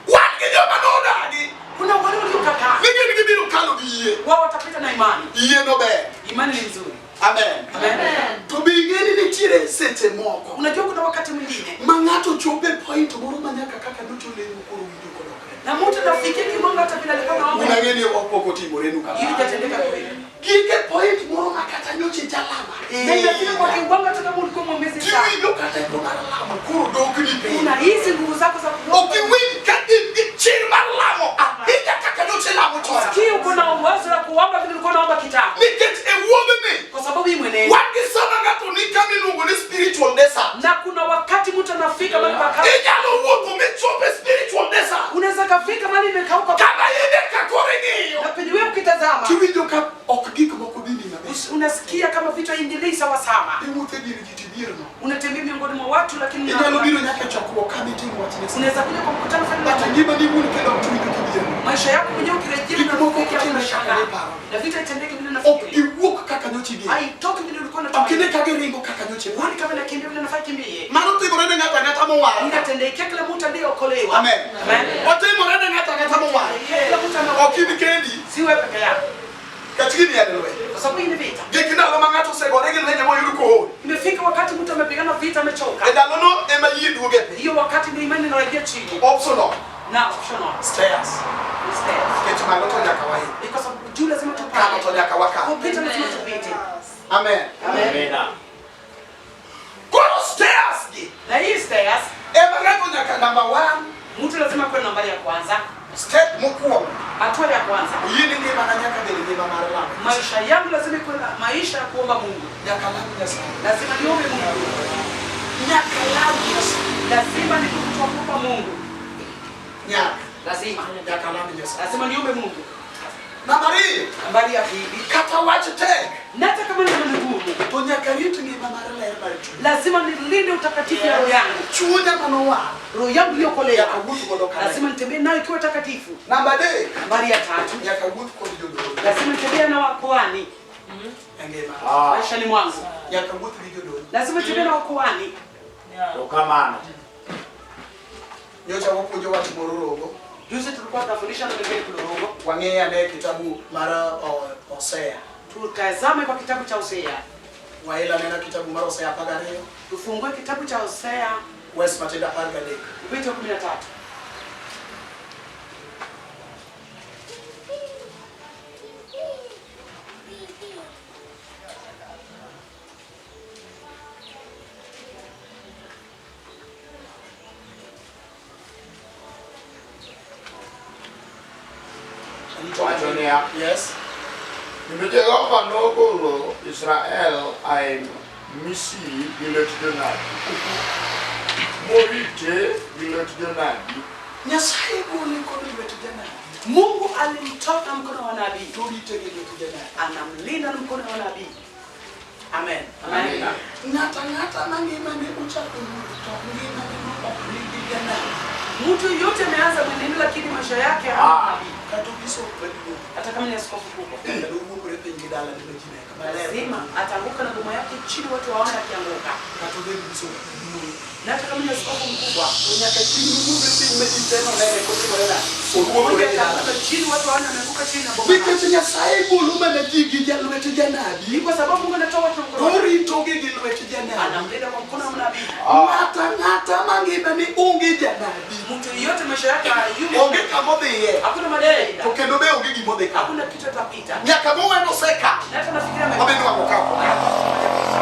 Wan gi joma nodagi Kuna wale waliokataa, ni gin gibiro kalo gi yie. wao watapita na imani. Yie no ber. Imani ni nzuri. Amen. Amen. To be ing'e ni nitiere seche moko Unajua kuna wakati mwingine ma ng'ato chopo e point moro ma nyaka kaka nyocha olemo koro winjo kodokre. na mtu anafikia kiwango hata vile alikuwa anaomba Un ang'e ni ok pok otimorenu ili kamano. jatendeka kweli, Gik e point moro ma kata nyocha ijalamo na inafika kwa ahinya. kiwango hata kama ulikuwa mwombezi sana, Tiwinjo ka teko mar lamo koro dokni piny. unahisi nguvu zako za kuomba, Ok iwinj ka in gi chir mar lamo ahinya kaka nyocha ilamo chon. sikii uko na uwezo la kuomba vile ulikuwa unaomba kitambo, Nikech e wuodhni kwa sababu hii mwenendo. wan gi sama ng'ato ni kama iluongo ni spiritual desert. Na kuna wakati mtu anafika mahali pakavu, Inyalo wuotho michop e spiritual desert. unaweza kafika mahali imekauka, Kama in e ka koro ing'iyo. na penye wewe ukitazama Tiwinjo ka ok gik moko dhini maber. unasikia kama vitu haendelei sawa sawa, Iwuotho e dier ji tidhierno. unatembea miongoni mwa watu, lakini Inyalo biro nyaka e chokruok ka miting'o wach Nyasaye. unaweza kuja kwa mkutano fulani, But ngimani iwuon kendo ok tiwinjo kidhier. maisha yako mwenyewe ukirejea Gik moko ok unafikiria, timre unashangaa. kaka niparo. Na vita itendeke vile Ok nafikiri, giwuok kaka nyocha idhier. haitoki vile ulikuwa Ok unatamani, ine ka giringo kaka nyocha huoni kama inakimbia vile nafaa kimbie. Mano timore ne ng'ato ang'ata mowar. Inatendekea kila mtu aliyeokolewa. Amen. Amen. Otimore ne ng'ato ang'ata mowar. Kila mtu Ok ameokolewa. in kendi. Si wewe peke yako, Kech gini en lweny. kwa sababu hii ni vita. Gik ndalo ma ng'ato osegore gi lwenje moyud kool. Imefika wakati mtu amepigana vita, amechoka. E ndalono ema yie duogo e piny. Hiyo wakati ndio imani inarejea chini Optional. na optional Stairs. ni stairs. Nikech malo to nyaka waidh. Ni kwa sababu juu lazima Kalo tupande, to nyaka wakal. kupita lazima tupite. Amen. Amen. Koro stairs gi Na hii stairs, ema ng'ato nyaka number one mtu lazima kuwe nambari ya kwanza, step mokwongo. hatua ya kwanza. Oyie ni ngimana nyaka bed ngima mar lamo. Maisha yangu lazima ikuwe na maisha ya kuomba Mungu, Nyaka lam Nyasaye. lazima niombe Mungu, Nyaka lam Nyasaye. lazima nikuwe mtu wa kuomba Mungu, Nyaka. lazima Nyaka lam Nyasaye. lazima niombe Mungu. Namba ariyo. Nambari ya pili, Kata wach tek na hata kama ni ngumu, to nyaka rit ngima mar ler mar chuny. lazima nilinde utakatifu ya roho yangu, Chunya manowar roho yangu iliyokolea nyaka wuoth godo kaler. lazima nitembee nayo ikiwa takatifu. Namba adek. Nambari ya tatu, Nyaka wuoth kod jodolo lazima nitembee na wakoani e ngima. maishani mwangu, Nyaka wuoth gi jodolo. lazima nitembee na wakoani. Erokamano. Nyocha wapuonjo wach moro rogo. Juzi tulikuwa tunafundisha na wengine Kulorogo, Wang'eyo ane kitabu mar Hosea. tutazame kwa kitabu cha Hosea, Wael anena kitabu mar Hosea 12, tufungue kitabu cha Hosea wes matindo 13. upite 13. Wacho niya, Yes. Kendo Jehova nogolo Israel ae Misri gi lwet jonabi, morite gi lwet jonabi. Nyasaye gole kod lwet janabi. Mungu alimtoa na mkono wa nabii, To rite gi lwet janabi. anamlinda na mkono wa nabii. Amen. Amen. Ng'ato ang'ata ma ngimane ochako wuoth to ngimane no ok nigi janabi. Mtu yote ameanza mwenendo, lakini maisha yake hana Ah. nabii, Kata obiso maduong'. hata kama ni askofu kubwa, Kendo owuokore piny gi dalane ma ji neno maler. lazima ataanguka na boma yake chini, watu waone akianguka, Kata obed biso maduong'. na hata kama ni askofu mkubwa To nyaka chieng' nowuogre piny ma ji te nonene kotimore nade? Owuokore mmoja gi dalane. ataanguka chini, watu waone ameanguka chini na boma yake. Nikech Nyasaye golo mana ji gi lwet Ni janabi, kwa sababu Mungu anatoa watu na mkono wa nabii, oritogi gi lwet janabi. anamlinda kwa mkono wa nabii. Ng'ato ang'ata mangimane onge janabi, Mtu yeyote maisha yake hayumo, onge kamodhiye, hakuna madai, to kendo be onge gimodhi ka. hakuna kitu atapita, Nyaka moweno oseka, na hata nafikiria ame- odhi nwang'o ka ok okal.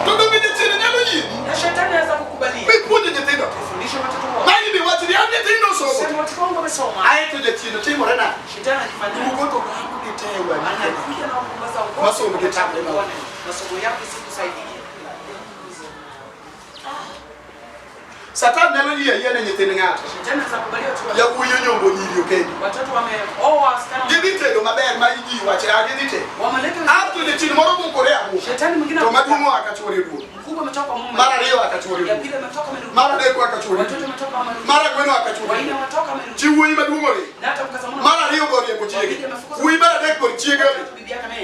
To donge jachien nyalo yieni na shetani anaweza kukubalia mipuonjo nyithindo kufundisha watoto wao, ma in be wach ni an nyithindo osomo, sema watoto wangu wamesoma. ae to jachien timore nade? Shetani anajifanya Duogo to rango gi te e wang'i. anakuja na wakumbaza wote Masomo gi tamre ma- masomo yako isikusaidie. Satan nyalo yie ayia ne nyithind ng'ato. Shetani anaweza kubalia watu wa- Yawuoyi onyombo nyiri okendi. watoto wameoa wasichana Gidhi tedo maber ma ji wacho a gidhi tedo. wameleta A to jachien moro bukore abuka. shetani mwingine To maduong' oa ka chuore duong'. mkubwa ametoka kwa mume Mar ariyo oa ka chuore ya duong'. pili ametoka amerudi Mar adek oa ka chuore watoto duong'. wametoka amerudi Mar ang'wen oa ka chuore wanne duong'. wametoka amerudi Chi wuoyi maduong' oringo. na hata mkaza Mar ariyo be oriembo chiege. Wuoyi mar adek be chiege oringo. bibi yake ameenda.